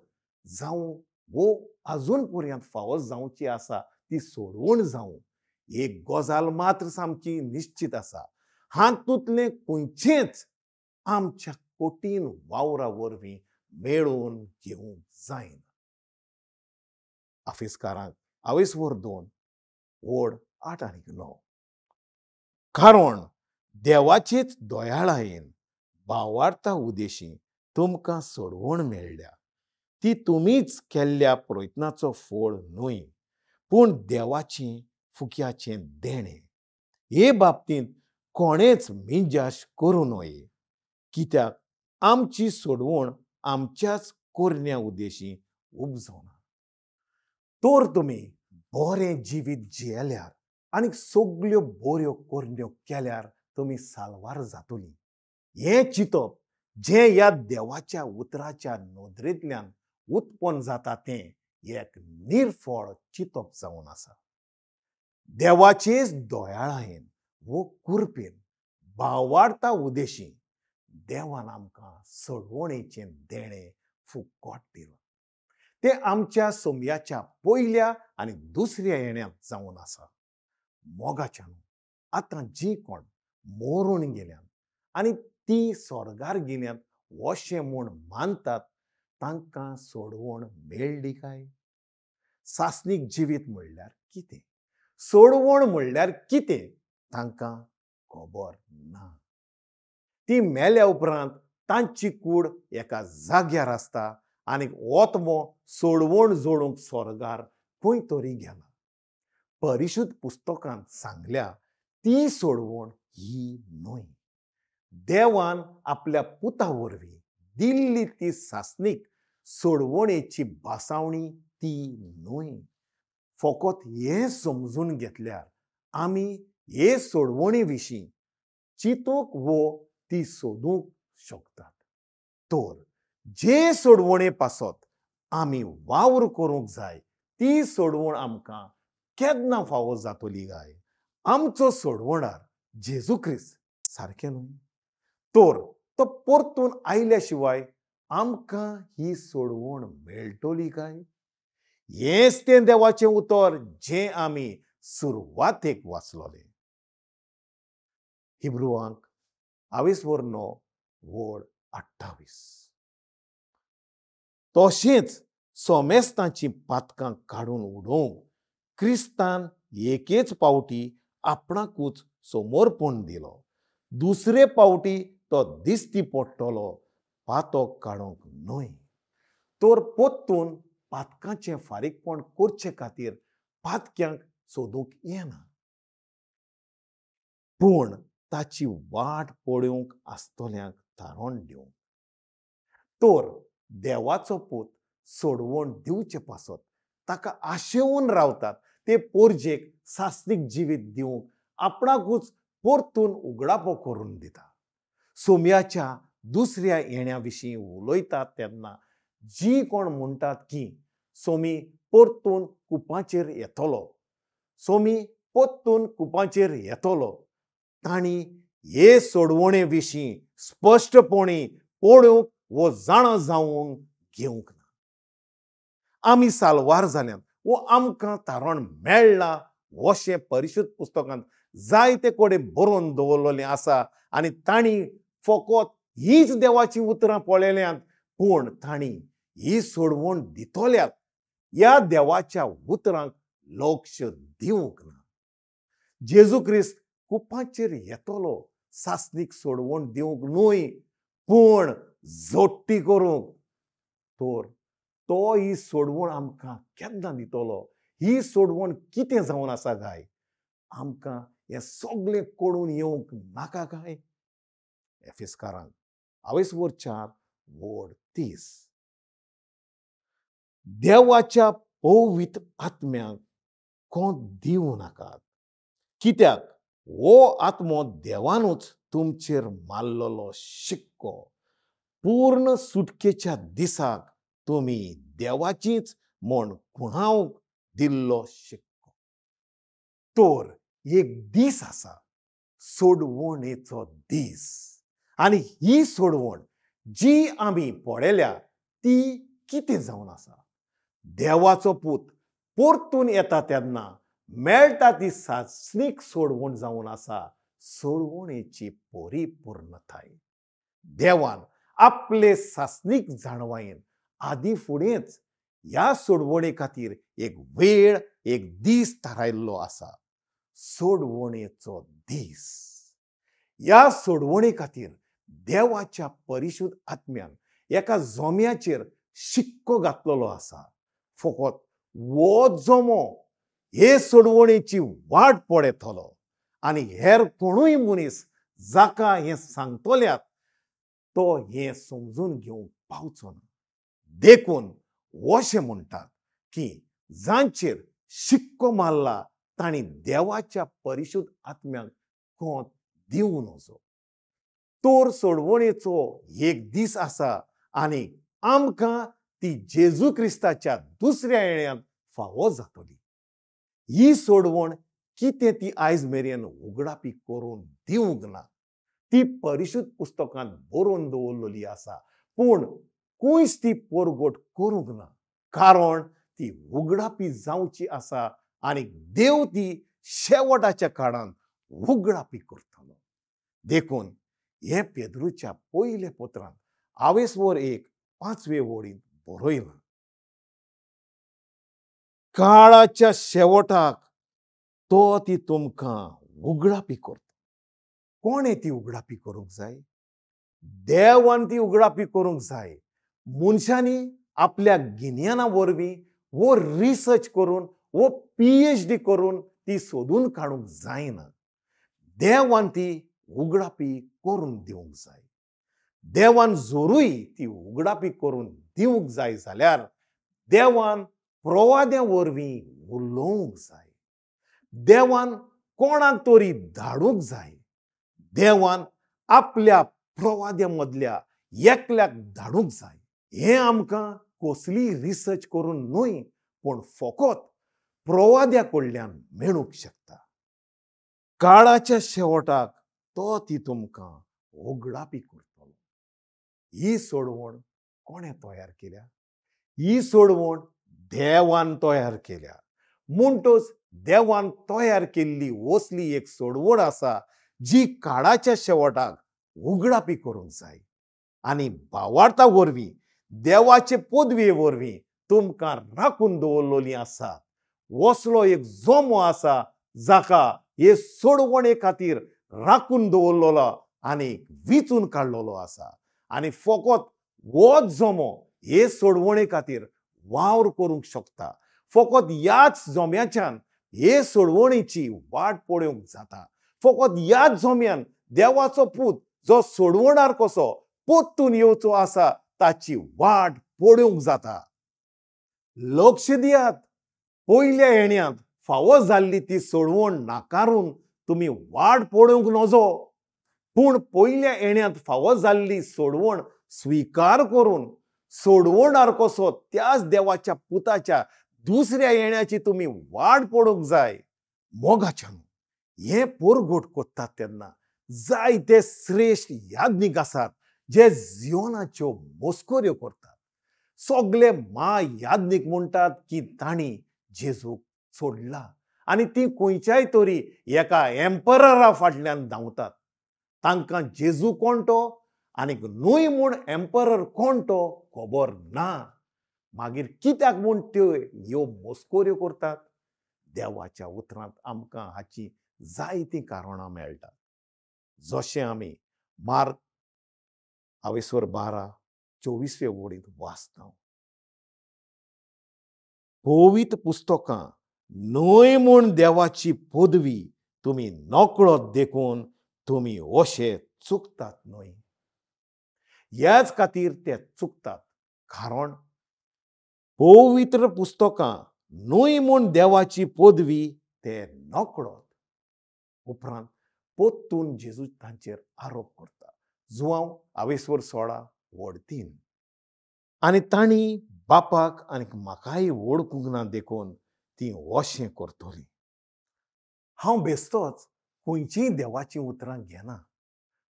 जावं वो आजून पर्यंत फावो जावची आसा ती सोडवण जावं, एक गजाल मात्र सामकी निश्चित आसा, हातूंतलें खंयचेंच आमच्या कठीण वावरा वरवीं मेळोवन घेवंक जायना. आफिसकारांक आवेसवर 2 ओड 8 आनी 9. कारण देवाचेच दयाळायेन भावार्था उदेशी तुमकां सोडवण मेळ्ळ्या. ती तुमीच केल्ल्या प्रयत्नाचो फळ न्हय, पूण देवाचें फुक्याचें देणें. हे बाबतींत कोणेच मिजास करूं नये, कित्याक आमची सोडवण आमच्याच कोरण्या उद्देशी उपजना. तर तुमी बरें जिवीत जियेल्यार आनी सगल्यो बऱ्यो करण्यो केल्यार तुमी साल्वार जातली. हें चिंतप जें ह्या देवाच्या उतराच्या नदरेंतल्यान उत्पन्न जाता तें एक निर्फळ चिंतप जावन आसा. देवाचेच दयाळायेन वो कृपेन भावार्था उद्देशी देवान आमकां सोडवणेचें देणें फुकट दिलां. तें आमच्या सोमयाच्या पयल्या आनी दुसऱ्या येण्यांत जावन आसा. मोगाच्यान आतां जी कोण मरून गेल्यात आनी ती स्वर्गार गेल्यात अशें म्हूण मानतात तांकां सोडवण मेळ्ळी काय? सासणीक जिवीत म्हणल्यार कितें, सोडवण म्हणल्यार कितें तांकां खबर ना. ती मेल्या उपरांत तांची कूड एका जाग्यार आसता आनी ओतमो सोडवण जोडूंक स्वर्गार खंय तरी गेला. परिशुद्ध पुस्तकांत सांगल्या ती सोडवण ही न्हय. देवान आपल्या पुता वरवीं दिल्ली ती सासणीक सोडवणेची भासावणी ती न्हय. फकत हें समजून घेतल्यार आमी हे सोडवणे विशीं चिंतूंक वो ती सोदूंक शकतात. तर जे सोडवणे पासत आमी वावर करूंक जाय ती सोडवण आमकां केन्ना फावो जातली काय? आमचो सोडवणार जेजू क्रिस्त सारकें न्हय? तर तो परतून आयल्या शिवाय आमकां ही सोडवण मेळटली काय? हेंच तें देवाचें उतर जें आमी सुरवातेक वाचलोलें. हिब्रुवांक 9 वळ 28. तशेंच सोमेस्तांची पातकां काडून उडोवंक क्रिस्तान एकेच पावटी आपणाकूच समर्पण दिलो. दुसरे पावटी तो दिसती पडटलो पातक काडूंक न्हय, तर परतून पातकांचें फारीकपण करचे खातीर पातक्यांक सोदूंक येना, पूण ताची वाट पळोवंक आसतल्यांक तारण दिवंक. तर देवाचो पूत सोडवण दिवचे पासत ताका आशेवन रावतात ते पोरजेक सासणीक जिवीत दिवंक आपणाकूच परतून उगडापो करून दिता. सोम्याच्या दुसऱ्या येण्या विशीं उलयतात तेन्ना जी कोण म्हणटात की सोमी परतून कुपाचेर येतलो, सोमी परतून कुपाचेर येतलो, तांणी हे सोडवणे विशीं स्पश्टपणी पळोवंक वो जाणा जावंक घेवंक ना. आमी साल्वार जाल्यात वो आमकां तारण मेळ्ळां अशें परिशुद्ध पुस्तकांत जायते कडेन बरोवन दवरलेलें आसा आनी तांणी फकत हीच देवाचीं उतरां पळयल्यांत, पूण तांणी ही सोडवण दितल्यात ह्या देवाच्या उतरांक लक्ष दिवंक ना. जेजू क्रिस्त कुपाचेर येतलो सासणीक सोडवण दिवंक न्हय, पूण जोडटी करूंक. तर तो ही सोडवण आमकां केन्ना दितलो? ही सोडवण कितें जावन आसा काय? आमकां हें सगळें कळून येवंक नाका काय? एफिस्कारांक 4 वळ 30. देवाच्या पवित्र आत्म्याक कोण दिवं नाकात, कित्याक हो आत्मो देवानूच तुमचेर मारलेलो शिक्को. पूर्ण सुटकेच्या दिसाक तुमी देवाचीच म्हूण खुणावंक दिल्लो शिक्को. तर एक दीस आसा, सोडवणेचो दीस, आनी ही सोडवण जी आमी पळयल्या ती कितें जावन आसा? देवाचो पूत परतून येता तेन्ना मेळटा ती सासणीक सोडवण जावन आसा, सोडवणेची परिपूर्णताय. देवान आपले सासणीक जाणवायेन आदी फुडेंच ह्या सोडवणे खातीर एक वेळ, एक दीस थारायल्लो आसा, सोडवणेचो दीस. ह्या सोडवणे खातीर देवाच्या परिशुद्ध आत्म्यान एका जोम्याचेर शिक्को घातलेलो आसा. फकत वो जोमो हे सोडवणेची वाट पळयतलो आनी हेर कोणूय मनीस जाका हें सांगतल्यात तो हें समजून घेवंक पावचो ना. देखून अशें म्हणटात की जांचेर शिक्को मारला तांणी देवाच्या परिशुद्ध आत्म्याक कोंत दिवं नजो. तर सोडवणेचो एक दीस आसा आनी आमकां ती जेजू क्रिस्ताच्या दुसऱ्या येण्यांत फावो जातली. ही सोडवण कितें ती आयज मेरेन उगडापी करून दिवंक ना. ती परिशुद्ध पुस्तकांत बरोवन दवरलेली आसा, पूण खंयच ती परगट करूंक ना, कारण ती उगडापी जावची आसा आनी देव ती शेवटाच्या काळांत उगडापी करतलो. देखून हें पेद्रूच्या पयल्या पत्रांत 1 5 वळींत बरयलां. काळाच्या शेवटाक तो ती तुमकां उगडापी करता. कोणें ती उगडापी करूंक जाय? देवान ती उगडापी करूंक जाय. मनशांनी आपल्या गिन्याना वरवीं वो रिसर्च करून वो PhD करून ती सोदून काडूंक जायना. देवान ती उगडापी करून दिवंक जाय. देवान जोरूय ती उगडापी करून दिवंक जाय जाल्यार देवान प्रवाद्या वरवीं उलोवंक जाय. देवान कोणाक तरी धाडूंक जाय. देवान आपल्या प्रवाद्या मदल्या एकल्याक धाडूंक जाय. हें आमकां कसली रिसर्च करून न्हय, पूण फकत प्रवाद्या कडल्यान मेळूंक शकता. काळाच्या शेवटाक तो ती तुमकां उगडापी करतलो. ही सोडवण कोणें तयार केल्या? ही सोडवण देवान तयार केल्या. म्हणटच देवान तयार केल्ली असली एक सोडवण आसा जी काळाच्या शेवटाक उगडापी करूंक जाय. आनी भावार्था वरवीं, देवाचे पदवे वरवीं तुमकां राखून दवरलेली आसा. असलो एक जमो आसा जाका हे सोडवणे खातीर राखून दवरलेलो आनी विचून काडलेलो आसा. आनी फकत होच जमो हे सोडवणे खातीर वावर करूंक शकता. फकत ह्याच जम्याच्यान हे सोडवणेची वाट पळोवंक जाता. फकत ह्याच जम्यान देवाचो पूत जो सोडवणार कसो परतून येवचो आसा ताची वाट पळोवंक जाता. लक्ष दियात, पयल्या येण्यांत फावो जाल्ली ती सोडवण नाकारून तुमी वाट पळोवंक नजो, पूण पयल्या येण्यांत फावो जाल्ली सोडवण स्विकार करून सोडवणार कसो त्याच देवाच्या पुताच्या दुसऱ्या येण्याची तुमी वाट पळोवंक जाय. मोगाच्यान हें पोरगोट करतात तेन्ना जायते श्रेश्ठ याज्ञीक आसात जे जियोनाच्यो मस्कऱ्यो करतात. सगळे मा याज्ञीक म्हणटात की तांणी जेजूक सोडला आनी ती खंयच्याय तरी एका एम्पररा फाटल्यान धांवतात. तांकां जेजू कोण तो आनीक न्हय म्हूण एम्परर कोण तो खबर ना. मागीर कित्याक म्हूण त्यो ह्यो मस्कऱ्यो करतात? देवाच्या उतरांत आमकां हाची जायतीं कारणां मेळटात. जशें आमी मार्क आवेसर 12:24 वळींत वाचता, पवित्र पुस्तकां न्हय म्हूण देवाची पदवी तुमी नकळत देखून तुमी अशे चुकतात न्हय. ह्याच खातीर ते चुकतात, कारण पवित्र पुस्तकां न्हय म्हूण देवाची पदवी ते नकळत. उपरांत परतून जेजू तांचेर आरोप करता. जुआंव आवेसवर 16:3. आनी तांणी बापाक आनी म्हाकाय वळखूंक ना देखून ती अशें करतली. हांव बेस्तोच खंयचीय देवाचीं उतरां घेना,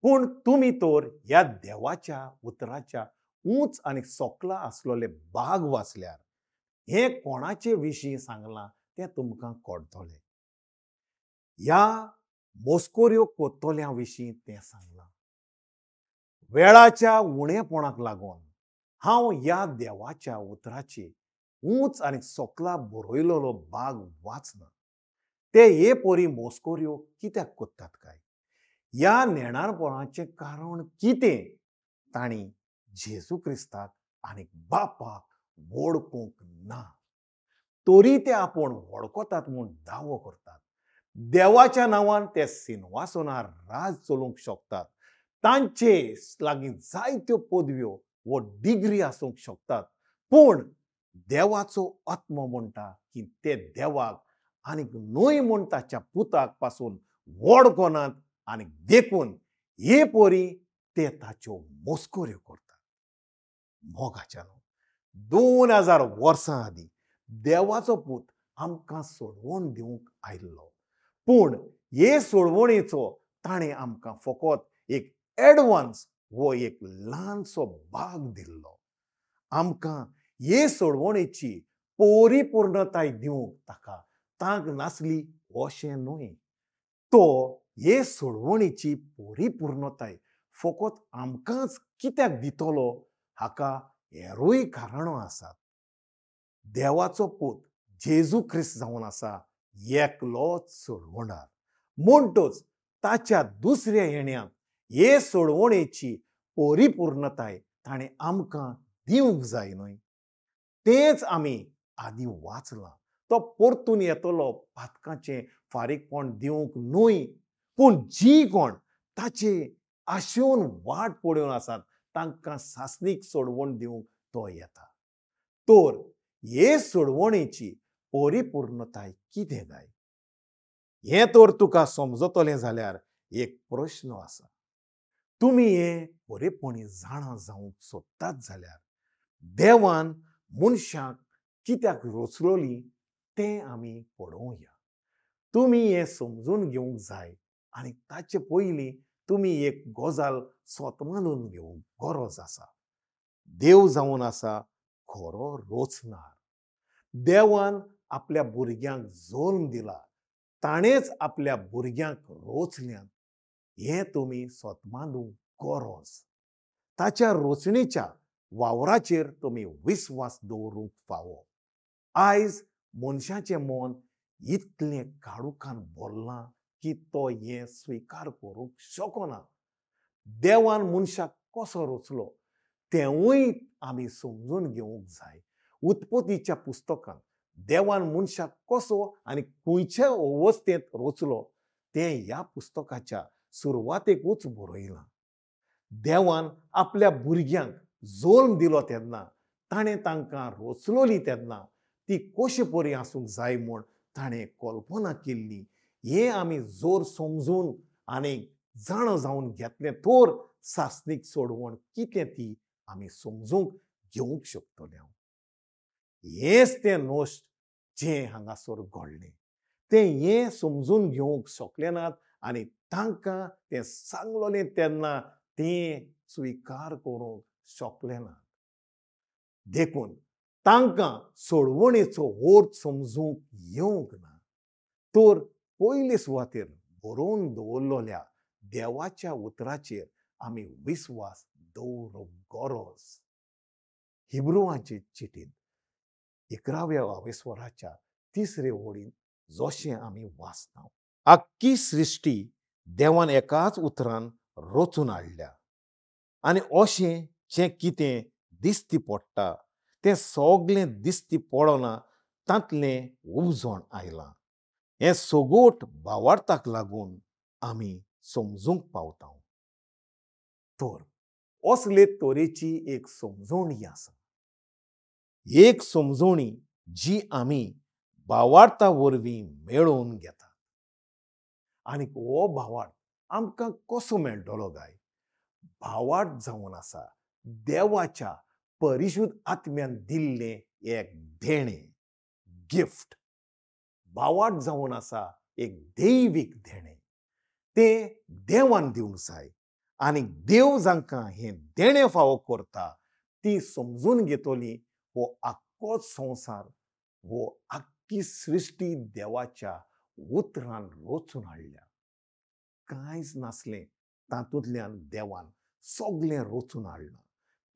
पूण तुमी तर ह्या देवाच्या उतराच्या उंच आनी सोकला आसलेले भाग वाचल्यार हें कोणाचे विशीं सांगलां तें तुमकां कळटलें. ह्या मस्कऱ्यो करतल्या विशीं तें सांगलां. वेळाच्या उणेपणाक लागून हांव ह्या देवाच्या उतराची उंच आनी सोकला बरयलेलो भाग वाचना. ते हे परी मस्कऱ्यो कित्याक करतात काय? ह्या नेणारपणाचें कारण कितें? तांणी जेजू क्रिस्ताक आनी बापाक वळखूंक ना, तरी ते आपूण वळखतात म्हूण दावो करतात. देवाच्या नांवान ते सिंहासनार राज चलोवंक शकतात. तांचे लागीं जायत्यो पदव्यो वो डिग्री आसूंक शकतात, पूण देवाचो आत्मो म्हणटा की ते देवाक आनीक न्हय म्हूण ताच्या पुताक पासून वळखनात आनी देखून हे परी ते ताच्यो मस्कऱ्यो करतात. मोगाच्यान 2000 वर्सां आदीं देवाचो पूत आमकां सोडवण दिवंक आयिल्लो, पूण हे सोडवणेचो ताणें आमकां फकत एक एडवान्स वो एक ल्हानसो भाग दिल्लो. आमकां हे सोडवणेची परिपूर्णताय दिवंक ताका तांक नासली अशें न्हय. तो हे सोडवणेची परिपूर्णताय फकत आमकांच कित्याक दितलो हाका हेरूय कारणां आसात. देवाचो पूत जेजू क्रिस्त जावन आसा एकलोच सोडवणार. म्हणटच ताच्या दुसऱ्या येण्यांत हे सोडवणेची परिपूर्णताय ताणें आमकां दिवंक जाय न्हय. तेंच आमी आदीं वाचलां. तो परतून येतलो पातकाचें फारीकपण दिवंक न्हय, पूण जी कोण ताचे आशेवन वाट पळोवन आसात तांकां सासणीक सोडवण दिवंक तो येता. तर हे सोडवणेची परिपूर्णताय कितें काय हें तर तुका समजतलें जाल्यार एक प्रश्न आसा. तुमी हें बरेपणी जाणा जावंक सोदतात जाल्यार देवान मनशाक कित्याक रचलोली तें आमी पळोवया. तुमी हें समजून घेवंक जाय आनी ताचे पयलीं तुमी एक गजाल स्वत मानून घेवंक गरज आसा. देव जावन आसा खरो रचणार. देवान आपल्या भुरग्यांक जल्म दिला, ताणेंच आपल्या भुरग्यांक रचल्यात हें तुमी स्वत मानूंक गरज. ताच्या रचणेच्या वावराचेर तुमी विस्वास दवरूंक फावो. आयज मनशाचें मन इतलें काळोखान भरलां की तो हें स्विकार करूंक शकना. देवान मनशाक कसो रचलो तेंवूय आमी समजून घेवंक जाय. उत्पत्तीच्या पुस्तकांत देवान मनशाक कसो आनी खंयचे अवस्थेंत रचलो तें ह्या पुस्तकाच्या सुरवातेकूच बरयलां. देवान आपल्या भुरग्यांक जल्म दिलो तेन्ना ताणें तांकां रचलोली तेन्ना ती कशे परी आसूंक जाय म्हूण ताणें कल्पना केल्ली. हें आमी जोर समजून आनी जाणा जावन घेतलें तर सासणीक सोडवण कितें ती आमी समजूंक घेवंक शकतले. हेंच तें नश्ट जें हांगासर घडलें तें हें समजून घेवंक शकले नात आनी तांकां तें सांगलोलें तेन्ना तें स्विकार करूंक शकले नात. देखून तांकां सोडवणेचो अर्थ समजूंक येवंक ना. तर पयले सुवातेर बरोवन दवरलेल्या देवाच्या उतराचेर आमी विस्वास दवरूंक गरज. हिब्रुवांचे चिटींत 11व्या आवेस्वराच्या 3रे ओळींत जशें आमी वाचता, आख्खी सृश्टी देवान एकाच उतरान रचून हाडल्या आनी अशें जें कितें दिसती पडटा तें सगळें दिसती पडना तांतलें उपजण आयलां. हें सगोट भावार्थाक लागून आमी समजूंक पावता. तर असले तरेची एक समजवणी आसा, एक समजवणी जी आमी भावार्था वरवीं मेळोवन घेतात. आनी हो भावार्थ आमकां कसो मेळटलो काय? भावार्थ जावन आसा देवाच्या परिशुद्ध आत्म्यान दिल्लें एक देणें, गिफ्ट. भावार्थ जावन आसा एक दैवीक देणें, तें देवान दिवंक जाय आनी देव जांकां हें देणें फावो करता ती समजून घेतली हो आख्खोच संवसार, हो आख्खी सृश्टी देवाच्या उतरान रचून हाडल्या. कांयच नासलें तातूंतल्यान देवान सगळें रचून हाडलां.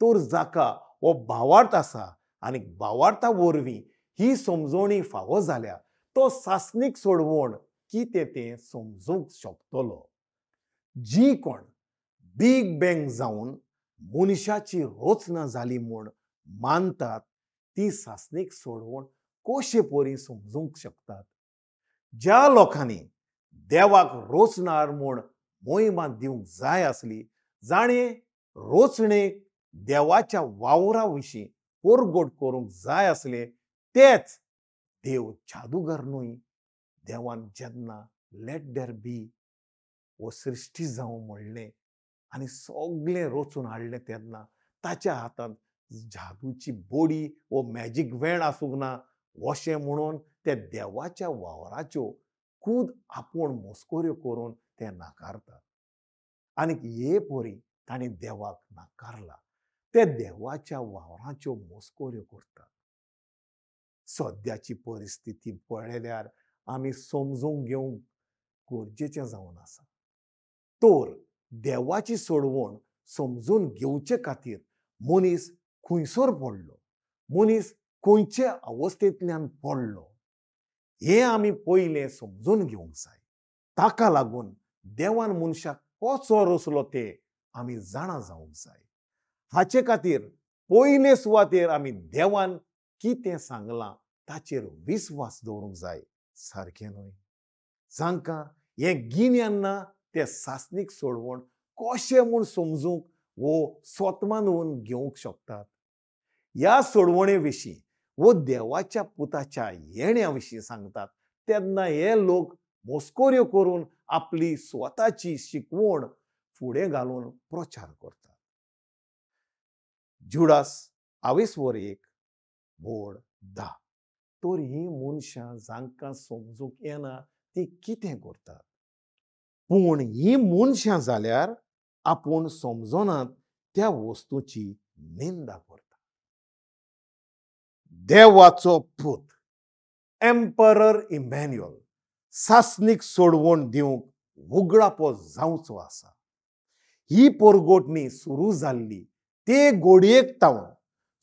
तर जाका हो भावार्थ आसा आनी भावार्था वरवीं ही समजवणी फावो जाल्या तो सासणीक सोडवण कितें तें समजूंक शकतलो. जी कोण बीग बँग जावन मनशाची रचना जाली म्हूण मानतात ती सासणीक सोडवण कशे परी समजूंक शकतात? ज्या लोकांनी देवाक रचणार म्हूण मोहिमा दिवंक जाय आसली, जाणें रचणेक देवाच्या वावरा विशीं परगट करूंक जाय आसले, तेच देव जादूगर न्हय. देवान जेन्ना लेट there बी हो सृश्टी जावं म्हणलें आनी सगळें रचून हाडलें तेन्ना ताच्या हातांत जादूची बोडी वो मॅजीक वेण आसूंक ना अशें म्हणून ते देवाच्या वावराच्यो खूद आपूण मस्कऱ्यो करून ते नाकारतात. आनी हे परी तांणी देवाक नाकारला, ते देवाच्या वावराच्यो मस्कऱ्यो करतात. सद्याची परिस्थिती पळयल्यार आमी समजूंक घेवंक गरजेचें जावन आसा. तर देवाची सोडवण समजून घेवचे खातीर मनीस खंयसर पडलो, मनीस खंयचे अवस्थेंतल्यान पडलो हें आमी पयलें समजून घेवंक जाय. ताका लागून देवान मनशाक कसो रचलो ते आमी जाणा जावंक जाय. हाचे खातीर पयले सुवातेर आमी देवान कितें सांगलां ताचेर विस्वास दवरूंक जाय, सारकें न्हय? जांकां हें गिन्यान ना ते सासणीक सोडवण कशें म्हूण समजूंक वो स्वतमानून घेवंक शकतात? ह्या सोडवणे विशीं वो देवाच्या पुताच्या येण्या विशीं सांगतात तेन्ना हे लोक मस्कऱ्यो करून आपली स्वताची शिकवण फुडें घालून प्रचार करतात. जुडास आवेसवर 1:10. तर हीं मनशां जांकां समजूंक येना ती कितें करतात? पूण हीं मनशां जाल्यार आपूण समजनात त्या वस्तूची निंदा करतात. देवाचो पूत एम्परर इमॅन्युअल सासणीक सोडवण दिवंक उगडापो जावचो आसा. ही पोरगोटणी सुरू जाल्ली ते गोडयेक तावन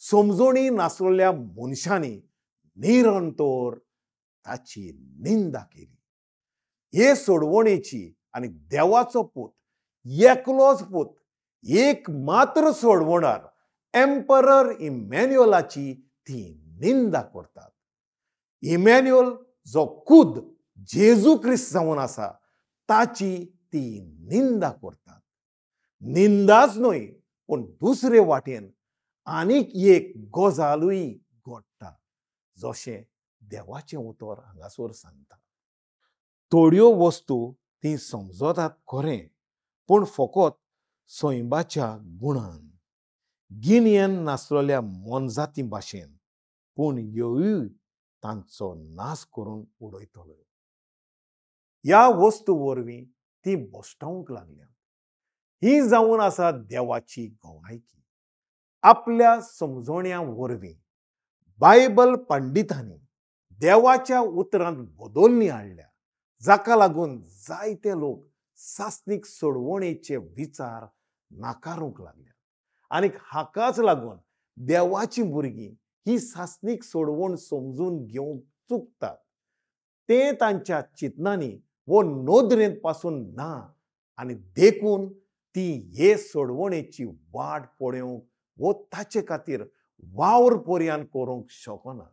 समजोणी नासलेल्या मनशांनी निरंतर ताची निंदा केली. हे सोडवणेची आनी देवाचो पूत, एकलोच पूत, एक मात्र सोडवणार एम्परर इमॅन्युअलाची ती निंदा करतात. इमॅन्युअल जो खुद जेजू क्रिस्त जावन आसा ताची ती निंदा करतात. निंदाच न्हय पूण दुसरे वाटेन आनीक एक गजालूय घडटा, जशें देवाचें उतर हांगासर सांगता. थोड्यो वस्तू ती समजतात खरें, पूण फकत सैमाच्या गुणान, गिन्यान नासलेल्या मोनजाती भाशेन, पूण ह्योय तांचो नाश करून उडयतलो. ह्या वस्तू वरवीं ती भश्टावंक लागल्या. ही जावन आसा देवाची गवायकी. आपल्या समजोण्या वरवीं बायबल पंडितांनी देवाच्या उतरांत बदलणी हाडल्या, जाका लागून जायते लोक सासणीक सोडवणेचे विचार नाकारूंक लागल्या. आनी हाकाच लागून देवाची भुरगीं ही सासणीक सोडवण समजून घेवंक चुकतात. ते तांच्या चिंतनांनी वो नदरेंत पासून ना आनी देखून ती हे सोडवणेची वाट पळोवंक वो ताचे खातीर वावर पर्यान करूंक शकना.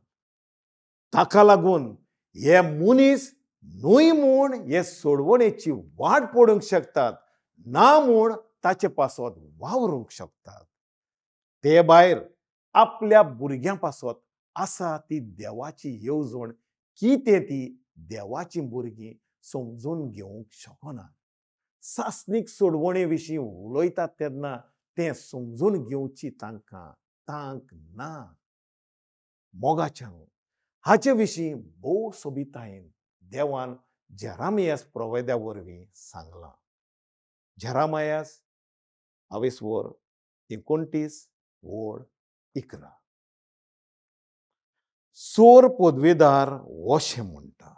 ताका लागून हे मनीस न्हय म्हूण हे सोडवणेची वाट पळोवंक शकतात, ना म्हूण ताचे पासत वावरूंक शकतात. ते भायर आपल्या भुरग्यां पासत आसा ती देवाची येवजण कितें ती देवाची भुरगीं समजून घेवंक शकना. सासणीक सोडवणे विशीं उलयतात तेन्ना तें समजून घेवची तांकां तांक ना. मोगाच्या हाचे विशीं भोव सोबितायेन देवान जेरामियास प्रवेद्या वरवीं सांगलां. जेरामियास 29:11. सोर पदवेदार अशें म्हणटा,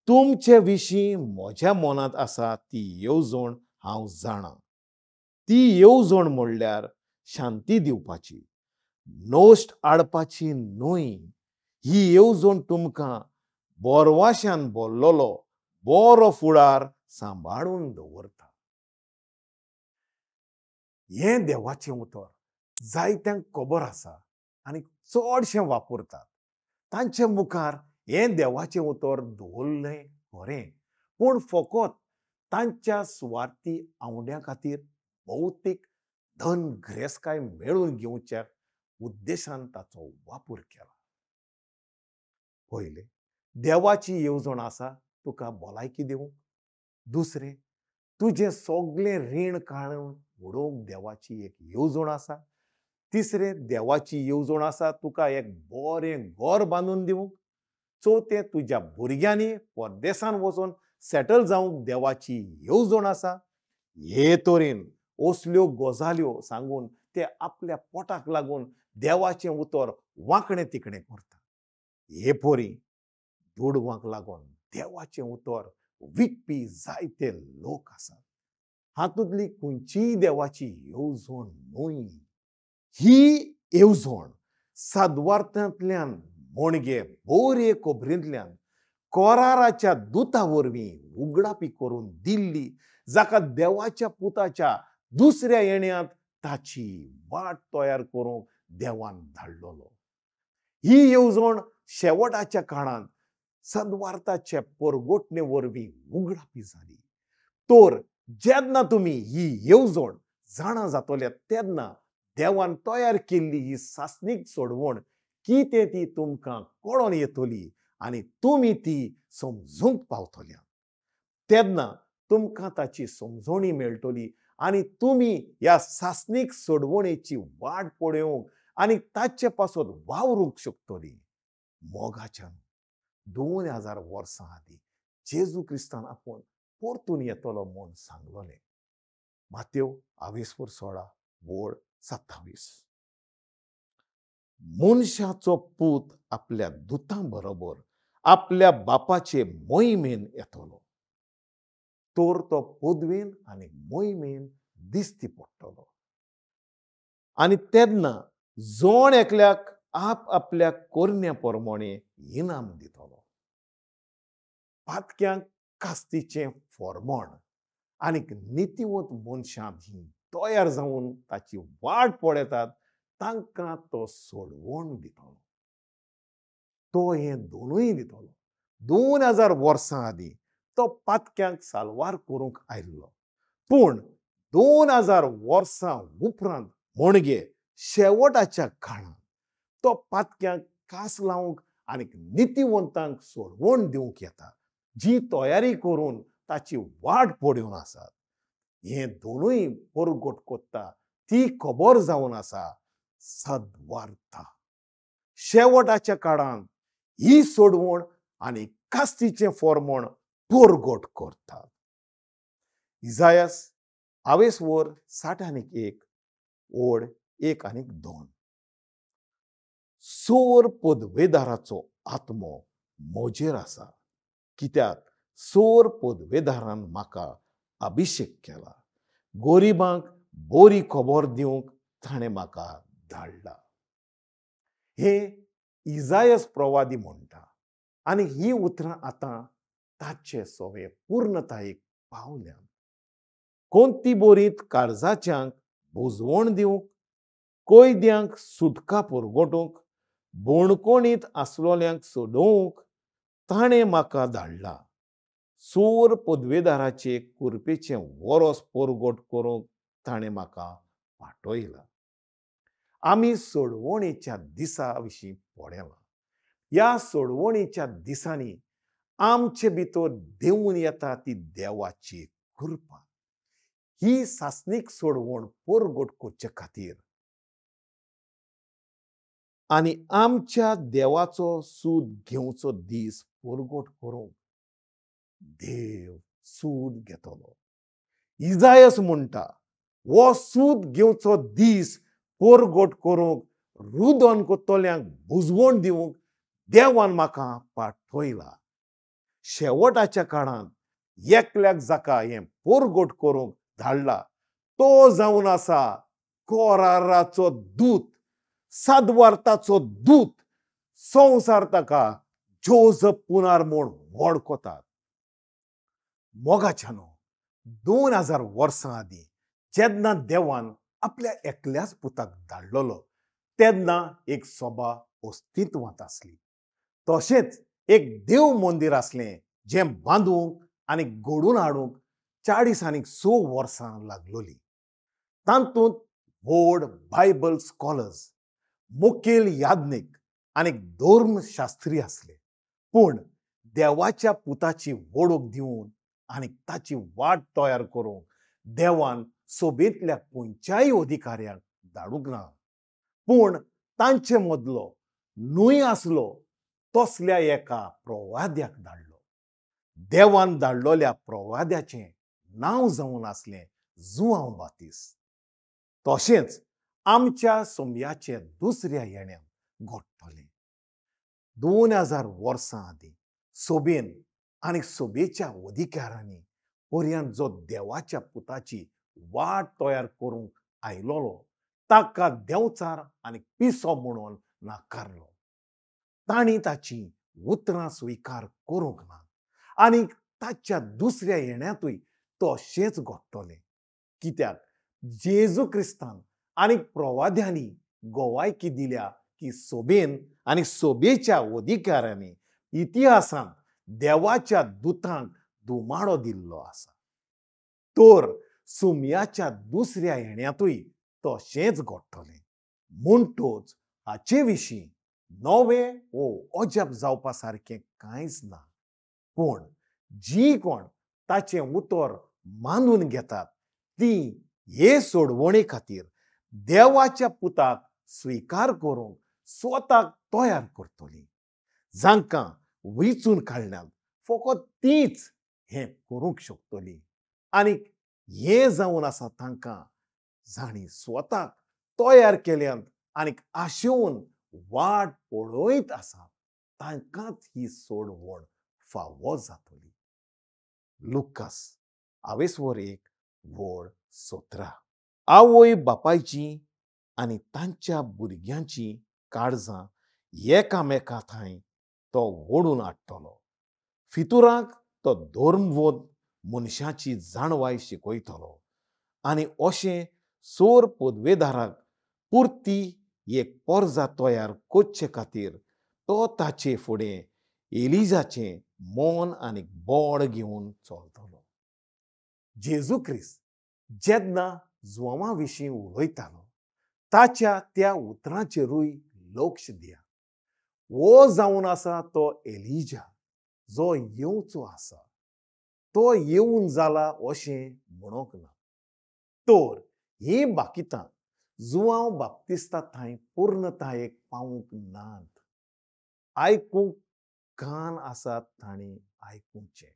तुमचे विशीं म्हज्या मनांत आसा ती येवजण हांव जाणा. ती येवजण म्हणल्यार शांती दिवपाची, नश्ट हाडपाची न्हय. ही येवजण तुमकां बोरवाशान भरलेलो बरो फुडार सांबाळून दवरता. हें देवाचें उतर जायत्यांक खबर आसा आनी चडशें वापरतात. तांचे मुखार हें देवाचें उतर दवरलें खरें, पूण फकत तांच्या सुवार्थी आंवड्या खातीर भौतीक धन ग्रेसकाय मेळून घेवच्या उद्देशान ताचो वापर केला. पयलें, देवाची येवजण आसा तुका भलायकी दिवंक. दुसरें, तुजें सगळें रीण काडून उडोवंक देवाची एक येवजण आसा. तिसरें, देवाची येवजण आसा तुका एक बरें घर बांदून दिवंक. चवथें, तुज्या भुरग्यांनी परदेसान वचून सेटल जावंक देवाची येवजण आसा. हे तरेन असल्यो गजाल्यो सांगून ते आपल्या पोटाक लागून देवाचें उतर वांकणें तिकणें करता. हे परी दुडवांक लागून देवाचें उतर विकपी जायते लोक आसात. हातूंतली खंयचीय देवाची येवजण न्हय. ही येवजण सादवार्थांतल्यान म्हणजे बरे खबरेंतल्यान कोराराच्या दुता वरवीं उगडापी करून दिल्ली, जाका देवाच्या पुताच्या दुसऱ्या येण्यांत ताची वाट तयार करूंक देवान धाडलेलो। ही येवजण शेवटाच्या काळांत सद्वार्ताचे परगोटणे वरवीं उगडापी जाली। तर जेन्ना तुमी ही येवजण जाणा जातले तेन्ना देवान तयार केल्ली ही सासणीक सोडवण कितें ती तुमकां कळोन येतली आनी तुमी ती समजूंक पावतल्या। तेन्ना तुमकां ताची समजणी मेळटली आनी तुमी ह्या सासणीक सोडवणेची वाट पळोवंक आनी ताचे पासत वावरूंक शकतली। मोगाच्यान 2000 वर्सां आदीं जेजू क्रिस्तान आपूण परतून येतलो म्हूण सांगलोलें। मातेव 16 27। मनशाचो पूत आपल्या दुतां बरोबर आपल्या बापाचे मोहिमेन येतलो, तर तो पदवेन आनी मोहिमेन दिसती पडटलो आनी तेन्ना जण एकल्याक आप आपल्या करण्या प्रमाणे इनाम दितलो। पातक्यांक कास्तीचें फॉर्मण आनी नितीवंत मनशां जीं तयार जावन ताची वाट पळयतात तांकां तो सोडवण दितलो। तो हें दोनूय दितलो। 2000 वर्सां आदीं तो पातक्यांक साल्वार करूंक आयिल्लो, पूण 2000 वर्सां उपरांत म्हणजे शेवटाच्या काळांत तो पातक्यांक कास लावंक आनी नितीवंतांक सोडवण दिवंक येता, जी तयारी करून ताची वाट पळोवन आसात। हें दोनूय परगट कोत्ता ती खबर जावन आसा सद्वार्ता। शेवटाच्या काळांत ही सोडवण आनी कास्तीचें फॉर्मण परगट करतात। इजायस 61 1 आणि 2। सोर पदवेदाराचो आत्मो म्हजेर आसा, कित्याक सोर पदवेदारान म्हाका अभिषेक केला, गोरिबांक बरी खबर दिवंक ताणें म्हाका धाडला। हे इजायस प्रवादी म्हणटा आनी ही उतरां आतां ताचे सवे पूर्णतायेक पावल्या। कोणती बोरीत काळजाच्यांक बुजवण दिवंक, कैद्यांक सुटका पुरगोटूंक, बोणकोणीत आसलोल्यांक सोडोवंक ताणें म्हाका धाडला। सोर पदवेदाराचे कुरपेचें वरोस परगट करूंक ताणें म्हाका पाठयला। आमी सोडवणेच्या दिसा विशीं पळयलां। ह्या सोडवणेच्या दिसांनी आमचे भितर देंवून येता ती देवाची कृपा। ही सासणीक सोडवण परगट करचे खातीर आनी आमच्या देवाचो सूद घेवचो दीस परगट करूंक देव सूद घेतलो। इजायस म्हणटा, हो सूद घेवचो दीस परगट करूंक रुदन कोत्तल्यांक बुजवण दिवंक देवान म्हाका पाठयला। शेवटाच्या काळांत एकल्याक जाका हें परगट करूंक धाडला तो जावन आसा कोराराचो दूत, सादवार्ताचो दूत। संवसार ताका जोजफ पुनार म्हूण वळखतात। मोगाच्यानो, 2000 वर्सां आदीं जेन्ना देवान आपल्या एकल्याच पुताक धाडलेलो तेन्ना एक सभा अस्तित्वांत आसली। तशेंच एक देव मंदीर आसलें जें बांदूंक आनी घडोवन हाडूंक 46 वर्सां लागलोली। तातूंत व्हड बायबल स्कॉलर्स, मुखेल याज्ञीक आनी धर्मशास्त्री आसले, पूण देवाच्या पुताची वळख दिवन आनी ताची वाट तयार करूंक देवान सोबेंतल्या खंयच्याय अधिकाऱ्यांक धाडूंक ना। पूण तांचे मदलो न्हय आसलो तसल्या एका प्रवाद्याक धाडलो। देवान धाडलोल्या प्रवाद्याचें नांव जावन आसलें जुआंव बातीस। तशेंच आमच्या सोमयाचे दुसऱ्या येण्यांत घडटलें। 2000 वर्सां आदीं सोबेन आनी सोबेच्या अधिकारांनी पर्यंत जो देवाच्या पुताची वाट तयार करूंक आयलोलो ताका देंवचार आनी पिसो म्हणून नाकारलो। तांणी ताची उतरां स्विकार करूंक ना आनी ताच्या दुसऱ्या येण्यांतूय तशेंच घडटलें. कित्याक जेजू क्रिस्तान आनी प्रवाद्यांनी गवायकी दिल्या की सोबेन आनी सोबेच्या अधिकाऱ्यांनी इतिहासांत देवाच्या दुतांक धुमाडो दिल्लो आसा. तर सुमयाच्या दुसऱ्या येण्यांतूय तशेंच घडटलें. म्हणटच हाचे विशीं नवें वो अजाप जावपा सारकें कांयच ना. पूण जीं कोण ताचें उतर मानून घेतात तीं हे सोडवणे खातीर देवाच्या पुताक स्विकार करूंक स्वताक तयार करतलीं. जांकां विचून काडल्यात फकत तींच हें करूंक शकतलीं आनी हें जावन आसा तांकां जांणी स्वताक तयार केल्यात आनी आशेवन वाट पळयत आसा तांकांच ही सोडवण फावो जातली. लुकास आवेसवर 1:17. आवय बापायची आनी तांच्या भुरग्यांची काळजां एकामेका थंय तो ओडून हाडटलो. फितुरांक तो धर्मवोध मनशाची जाणवाय शिकयतलो आनी अशें सोर पदवेदाराक पुरती एक पोरजा तयार करचे खातीर तो ताचे फुडें एलिजाचें मन आनी बोड घेवन चलतलो. जेजू क्रिस्त जेन्ना जुवांवा विशीं उलयतालो ताच्या त्या उतरांचेरूय लक्ष दिया. वो जावन आसा तो एलिजा जो येवचो आसा, तो येवन जाला अशें म्हणूंक ना. तर हीं बाकितां जुवांव बाप्तिस्ता थंय पूर्णतायेक पावूंक नात. आयकूंक कान आसात तांणी आयकुचें.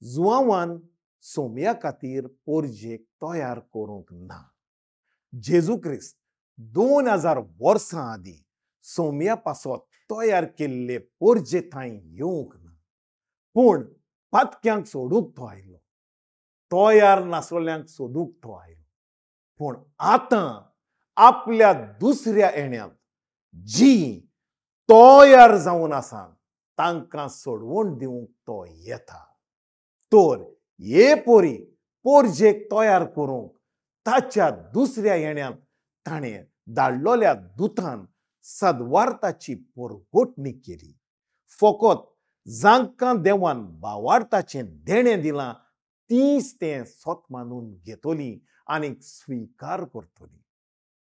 जुवांवान सोम्या खातीर पोरजेक तयार करूंक ना. जेजू क्रिस्त 2000 वर्सां आदीं सोम्या पासत तयार केल्ले पोरजे थंय येवंक ना, पूण पातक्यांक सोडूंक तो आयलो, तयार नासलेल्यांक सोदूंक तो आयलो. पूण आतां आपल्या दुसऱ्या येण्यांत जीं तयार जावन आसा तांकां सोडवण दिवंक तो येता. तर हे पोरी पोरजेक तयार करूंक ताच्या दुसऱ्या येण्यांत ताणें धाडलेल्या दुतान सद्वार्थाची पोरगोटणी केली. फकत जांकां देवान भावार्थाचें देणें दिलां तींच तें सत मानून घेतली आनी स्विकार करतली.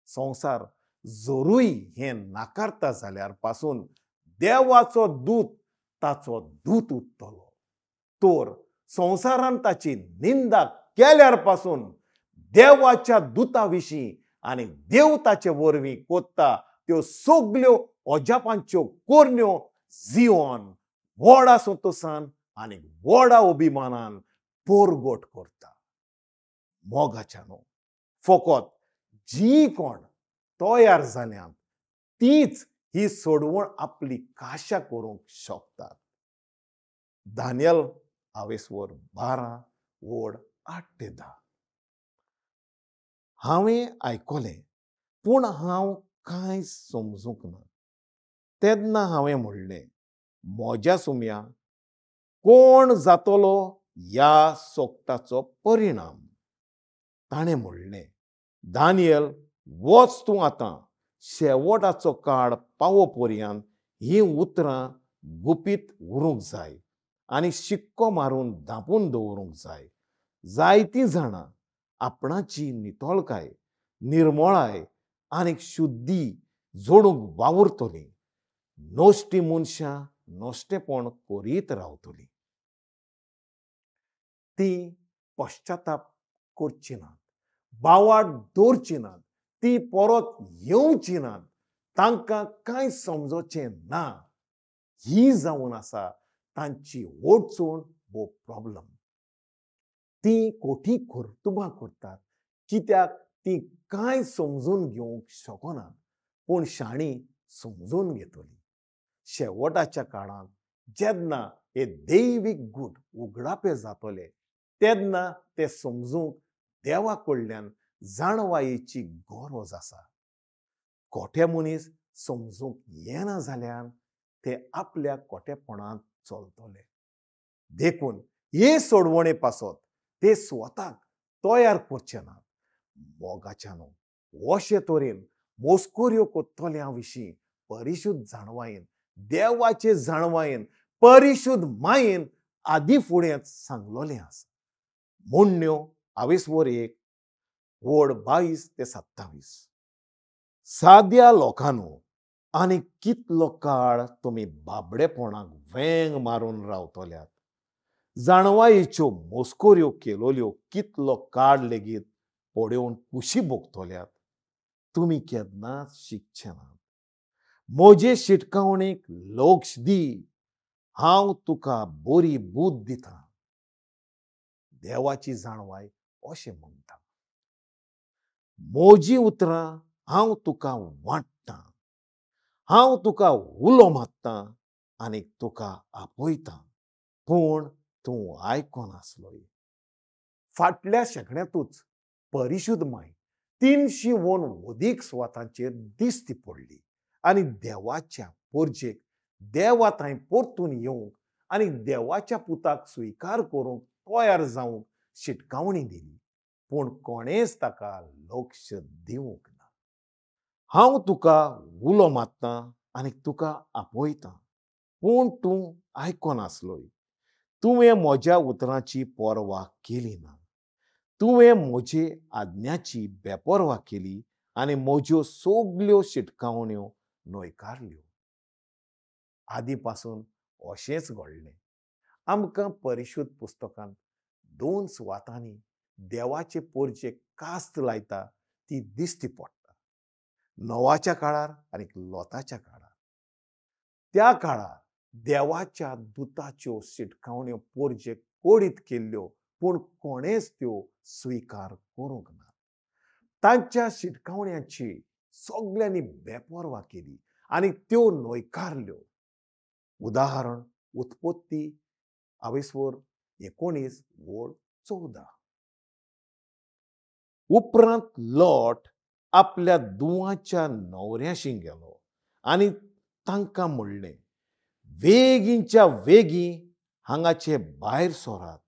संवसार जरूय हें नाकारता जाल्यार पासून देवाचो दूत ताचो दूत उरतलो. तर संवसारान ताची निंदा केल्यार पासून देवाच्या दुता विशीं आनी देव ताचे वरवीं कोत्ता त्यो सगल्यो अजापांच्यो कोरण्यो जिवन व्हडा संतोसान आनी व्हडा अभिमानान पोरगोट करता. मोगाच्यानो, फकत जीं कोण तयार जाल्यांत तींच ही सोडवण आपली काशा करूंक शकतात. दानियल आवेसवर 12:8-10. हांवें आयकलें पूण हांव कांय समजूंक ना. तेन्ना हांवें म्हणलें, म्हज्या सुम्या कोण जातलो ह्या सोगटाचो परिणाम? ताणें म्हणलें, दानियल वच तूं आतां, शेवटाचो काळ पावो पर्यंत हीं उतरां गुपीत उरूंक जाय आनी शिक्को मारून धांपून दवरूंक जाय. जायतीं जाणां आपणाची नितळकाय, निर्मळाय आनी शुद्धी जोडूंक वावुरतलीं. नश्टी मनशां नश्टेपण करीत रावतलीं. तीं पश्चाताप करचीं नात, बावाट दवरचीं नात, तीं परत येवचीं नात, तांकां कांय समजोचें ना. ही जावन आसा तांची अडचण वो प्रॉब्लम. तीं कोठी कर्तुबां करतात कित्याक तीं कांय समजून घेवंक शकनात, पूण शाणी समजून घेतली. शेवटाच्या काळांत जेन्ना हे दैवीक गूट उगडापे जातले तेन्ना ते समजूंक देवा कडल्यान जाणवायेची गरज आसा. कोठे मनीस समजूंक येना जाल्यार ते आपल्या कोटेपणांत चलतले. देखून हे सोडवणे पासत ते स्वताक तयार करचे नात. मोगाच्यानो, अशे तरेन मोस्कोऱ्यो कोत्तोल्या विशीं परिशुद्ध जाणवायेन, देवाचे जाणवायेन, परिशुद्ध मायेन आदी फुडें सांगलोलें आसा. मोडण्यो आवेसवर 1 वड 22 ते 27. साद्या लोकांनो, आनी कितलो काळ तुमी बाबडेपणाक वेंग मारून रावतल्यात? जाणवायेच्यो मोस्कोऱ्यो केलोल्यो कितलो काळ लेगीत पळोवन खुशी भोगतल्यात? तुमी केन्नाच शिकचे नात. म्हजे शिटकावणेक लक्ष दी, हांव तुका बरी बूद दिता. देवाची जाणवाय अशें म्हणटा. म्हजीं उतरां हांव तुका वांट्टां, हांव तुका उलो मारतां आनी तुका आपयतां, पूण तूं आयकनासलोय. फाटल्या शेंकड्यांतूच परिशुद्ध माय 300 वोन अदीक सुवातांचेर दिश्टी पडली आनी देवाच्या पोरजेक देवा थंय परतून येवंक आनी देवाच्या पुताक स्विकार करूंक तयार जावंक शिटकावणी दिली, पूण कोणेच ताका लक्ष दिवंक ना. हांव तुका उलो मारतां आनी तुका आपयतां, पूण तूं आयकनासलोय. तुवें म्हज्या उतरांची पर्वा केली ना. तुवें म्हजे आज्ञाची बेपर्वा केली आनी म्हज्यो सगल्यो शिटकावण्यो न्हयकारल्यो. आदी पासून अशेंच घडलें. आमकां परिशुद्ध पुस्तकांत 2 सुवातांनी देवाचे पोरजेक कास्त लायता ती दिश्टी पडटा, नोवाच्या काळार आनी लोताच्या काळार. त्या काळार देवाच्या दुताच्यो शिटकावण्यो पोरजेक कोडीत केल्ल्यो, पूण कोणेच त्यो स्विकार करूंक ना. तांच्या शिटकावण्यांची सगल्यांनी बेपर्वा केली आनी त्यो न्हयकारल्यो. उदाहरण उत्पत्ती आवेसवर 19 वड 14. उपरांत लोट आपल्या दुवाच्या न्हवऱ्याशी गेलो आनी तांकां म्हणलें, वेगींच्या वेगीं हांगाचे भायर सरात,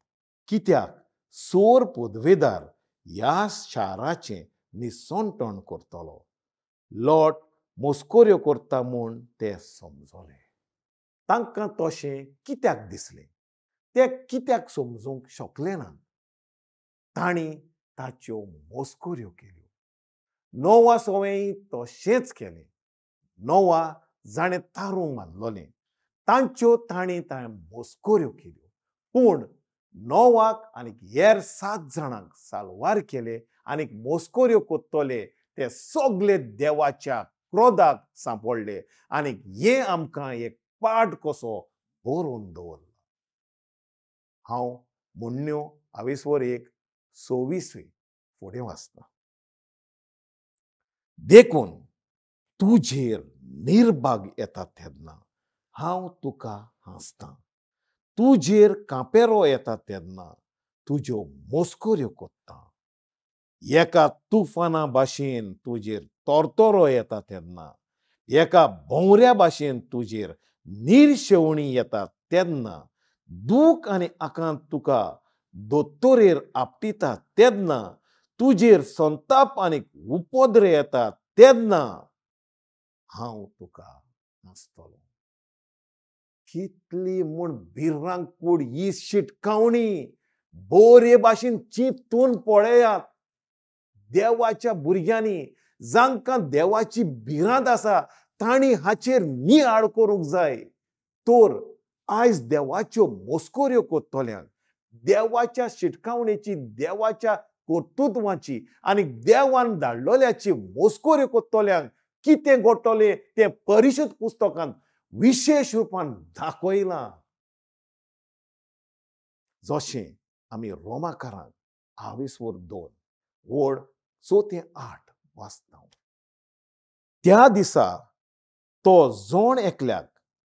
कित्याक सोर पदवेदार ह्या शाराचें निसणटण करतलो. लोट मोस्कोऱ्यो करता म्हूण ते समजले. तांकां तशें कित्याक दिसलें? ते कित्याक समजूंक शकले ना? तांणी ताच्यो मोस्कोऱ्यो केल्यो. नोवा सोवेंय तशेंच केलें. नोवा जाणें तारूंक मानलोलें तांच्यो तांणी ताणें मोस्कोऱ्यो केल्यो, पूण नोवाक आनी हेर 7 जाणांक साल्वार केले आनी मोस्कोऱ्यो कोत्तले ते सगले देवाच्या क्रोधाक सांपडले आनी हें आमकां एक पाठ कसो बरोवन दवरला. हांव म्हणण्यो आवेसवर 1 26 फुडें वाचता. देखून तुजेर निर्भाग येता तेन्ना हांव तुका हांसतां, तुजेर कांपेरो येता तेन्ना तुज्यो मोस्कोऱ्यो कोत्तां. एका तुफाना भाशेन तुजेर तोरतोरो येता तेन्ना, एका भोंवऱ्या भाशेन तुजेर निर्शेवणी येता तेन्ना, दूख आनी आकांत तुका दोतोरेर आपटिता तेन्ना, तुजेर संताप आनी उपद्र येता तेन्ना हांव तुका हांसतलो. कितली म्हूण भिरांकूळ ही शिटकावणी. बरे भाशेन चिंतून पळयात. देवाच्या भुरग्यांनी, जांकां देवाची भिरांत आसा तांणी हाचेर नियाळ करूंक जाय. तर आयज देवाच्यो मोस्कोऱ्यो कोत्तल्यांक, देवाच्या शिटकावणेची, देवाच्या कर्तृत्वाची आनी देवान धाडलोल्याची मोस्कोऱ्यो कोत्तल्यांक कितें घडटलें तें परिशुद्ध पुस्तकांत विशेश रुपान दाखयलां. जशें आमी रोमाकारांक आवेसवर 2 वड 4 ते 8 वाचता. त्या दिसा तो जोण एकल्याक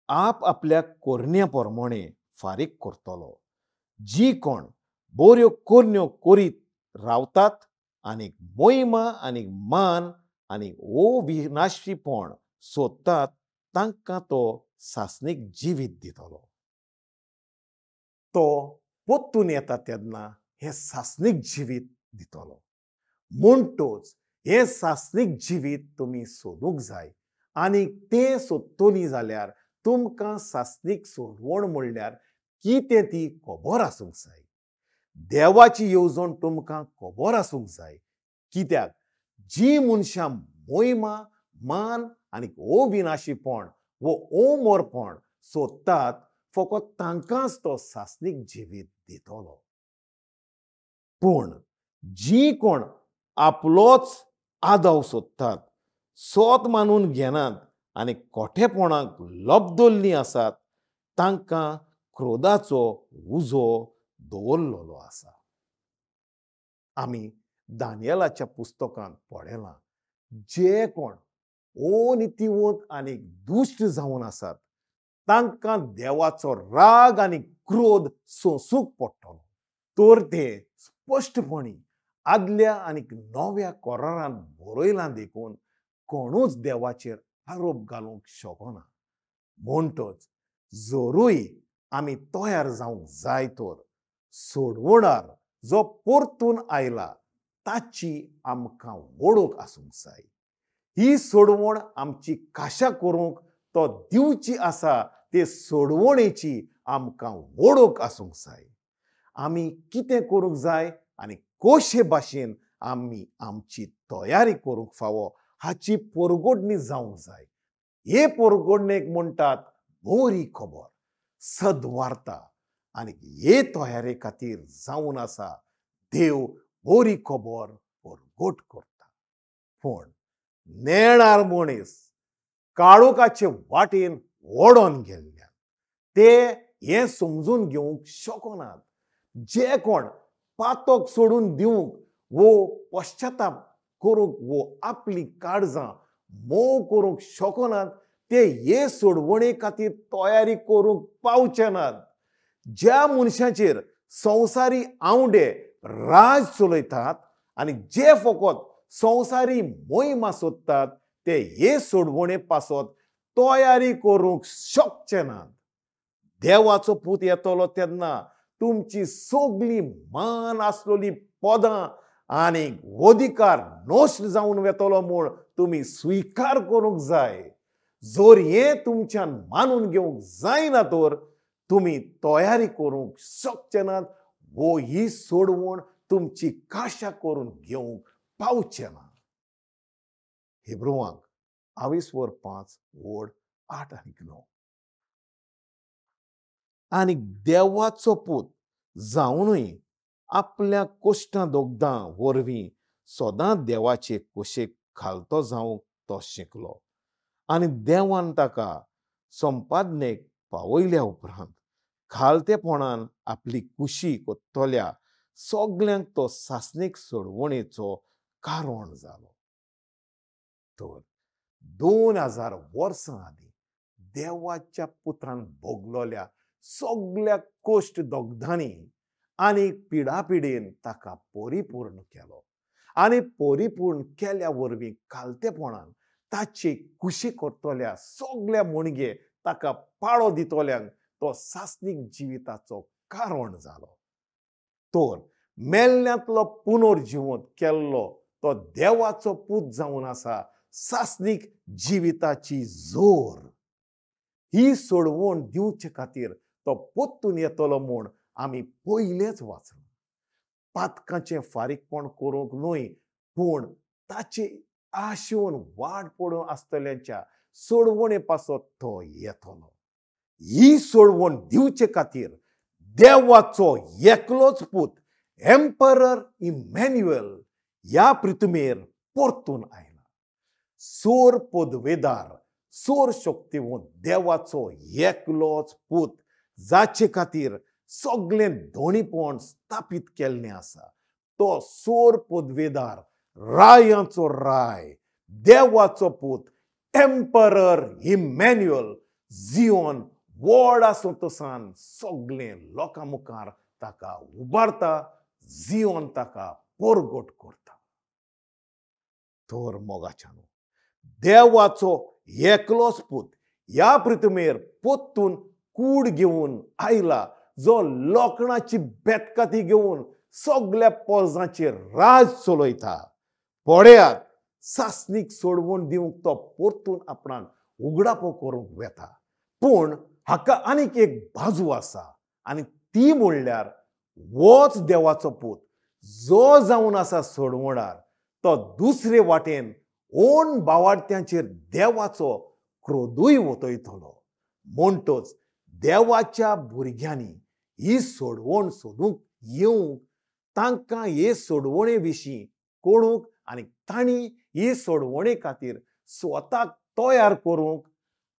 आप आपल्या कोरण्या प्रमाणे फारीक करतलो. जी कोण बऱ्यो कोरण्यो करीत रावतात आनी मोहिमा आनी मान आनी अविनाशीपण सोदतात तांकां तो सासणीक जिवीत दितलो. तो परतून येता तेन्ना हें सासणीक जिवीत दितलो. म्हणटच हें सासणीक जिवीत तुमी सोदूंक जाय आनी तें सोदतलीं जाल्यार तुमकां सासणीक सोडवण म्हणल्यार कितें ती खबर आसूंक जाय. देवाची येवजण तुमकां खबर आसूंक जाय. कित्याक जी मनशां मोहिमा, मान आनी अविनाशीपण वो अमरपण सोदतात फकत तांकांच तो सासणीक जिवीत दितलो. पूण जी कोण आपलोच आदाव सोदतात, सोत मानून घेनात आनी कोठेपणाक लबदल्लीं आसात तांकां क्रोधाचो उजो दवरलेलो आसा. आमी दानियलाच्या पुस्तकांत पळयलां, जे कोण अनितीवंत आनी दुश्ट जावन आसात तांकां देवाचो राग आनी क्रोध सोंसूंक पडटलो. तर ते स्पश्टपणी आदल्या आनी नव्या करारांत बरयलां देखून कोणूच देवाचेर आरोप घालूंक शकना. म्हणटच जरूय आमी तयार जावंक जाय तर सोडवणार जो परतून आयला ताची आमकां वळख आसूंक जाय. ही सोडवण आमची काशा करूंक तो दिवची आसा ते सोडवणेची आमकां वळख आसूंक जाय. आमी कितें करूंक जाय आनी कशे भाशेन आमी आमची तयारी करूंक फावो हाची परगोडणी जावंक जाय. हे परगोडणेक म्हणटात बरी खबर, सद्वार्ता. आनी हे तयारे खातीर जावन आसा देव बरी खबर परगट करता. पूण नेणार मनीस काळोखाचे वाटेन ओडोन गेल्ल्यान ते हें समजून घेवंक शकनात. जे कोण पातक सोडून दिवंक वो पश्चाताप करूंक वो आपली काळजां मोव करूंक शकनात ते हे सोडवणे खातीर तयारी करूंक पावचे नात. ज्या मनशाचेर संवसारी आंवडे राज चलयतात आनी जे फकत संवसारी मोहिमा सोदतात ते हे सोडवणे पासत तयारी करूंक शकचे नात. देवाचो पूत येतलो तेन्ना तुमची सगळी मान आसलेली पदां आनी अधिकार नश्ट जावन वेतलो म्हूण तुमी स्विकार करूंक जाय. जर हें तुमच्यान मानून घेवंक जायना तर तुमी तयारी करूंक शकचे नात वो ही सोडवण तुमची काशा करून घेवंक पावचे ना. हिब्रुवांक 5 8 आनी 9. आनी देवाचो पूत जावनूय आपल्या कोश्टां दोगदां वरवीं सदां देवाचे कुशेक खालतो जावंक तो शिकलो आनी देवान ताका संपादनेक पावयल्या उपरांत खालतेपणान आपली कुशी कोत्तल्या सगल्यांक तो सासणीक सोडवणेचो कारण जालो. तर 2000 वर्सां आदीं देवाच्या पुतान भोगलोल्या सगल्या कोश्ट दोगदांनी आनी पिडापिडेन ताका परिपूर्ण केलो आनी परिपूर्ण केल्या वरवीं खालतेपणान ताची कुशी करतल्या सगल्या मुणगे ताका पाळो दितल्यांक तो सासणीक जिविताचो कारण जालो. तर मेल्ल्यांतलो पुनर्जिवंत केल्लो तो देवाचो पूत जावन आसा सासणीक जिविताची जोर. ही सोडवण दिवचे खातीर तो परतून येतलो म्हूण आमी पयलेच वाचलां. पातकांचें फारीकपण करूंक न्हय पूण ताचे आशेवन वाट पडून आसतल्यांच्या सोडवणे पासत तो येतलो. ही सोडवण दिवचे खातीर देवाचो एकलोच पूत एम्परर इमॅन्युएल ह्या पृथ्वीर परतून आयला. सोर पदवेदार सोर शक्तिवंत देवाचो एकलोच पूत जाचे खातीर सगळें धोणीपण स्थापीत केल्लें आसा तो सोर पदवेदार रायांचो राय देवाचो पूत एम्परर इमॅन्युएल जियोन व्हड आसूं तसान सगळें लोकां मुखार ताका उबारता, जियोन ताका परगट करता. तर मोगाच्यानो देवाचो एकलोच पूत ह्या पृथ्वीर पोत्तून कूड घेवन आयला, जो लोखणाची बेतकाती घेवन सगल्या पोरजांचेर राज चलयता. पळयात, सासणीक सोडवून दिवंक तो परतून आपणाक उगडापो करूंक वेता. पूण हाका आनीक एक बाजू आसा आनी ती म्हणल्यार वच देवाचो पूत जो जावन आसा सोडवणार, तो दुसरे वाटेन ओन बावाडत्यांचेर देवाचो क्रोधूय वतयतलो. म्हणटच देवाच्या भुरग्यांनी ही सोडवण सोदूंक येवंक, तांकां हे सोडवणे विशीं कळूंक आनी तांणी ही सोडवणे खातीर स्वताक तयार करूंक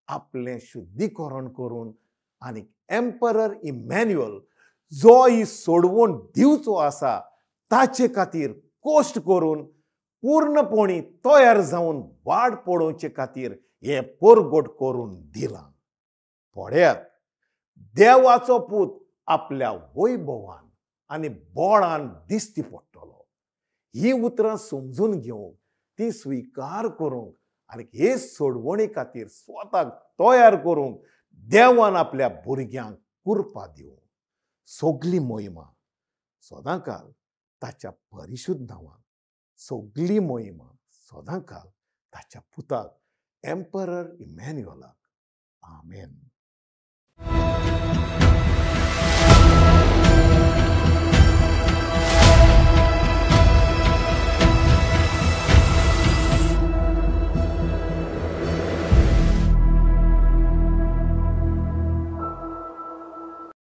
आपलें शुद्धीकरण करून आनी एम्परर इमॅन्युअल जो ही सोडवण दिवचो आसा ताचे खातीर कश्ट करून पूर्णपणी तयार जावन वाट पळोवचे खातीर हें परगट करून दिलां. पळयात, देवाचो पूत आपल्या वैभवान आनी बळान दिश्टी पडटलो. हीं उतरां समजून घेवंक, ती स्विकार करूंक आनी हे सोडवणे खातीर स्वताक तयार करूंक देवान आपल्या भुरग्यांक कृपा दिवं. सगली मोहिमा सदांकाल ताच्या परिशुद्ध नांवान, सगली मोहिमा सदांकाल ताच्या पुताक एम्परर इमॅन्युअलाक. आमेन.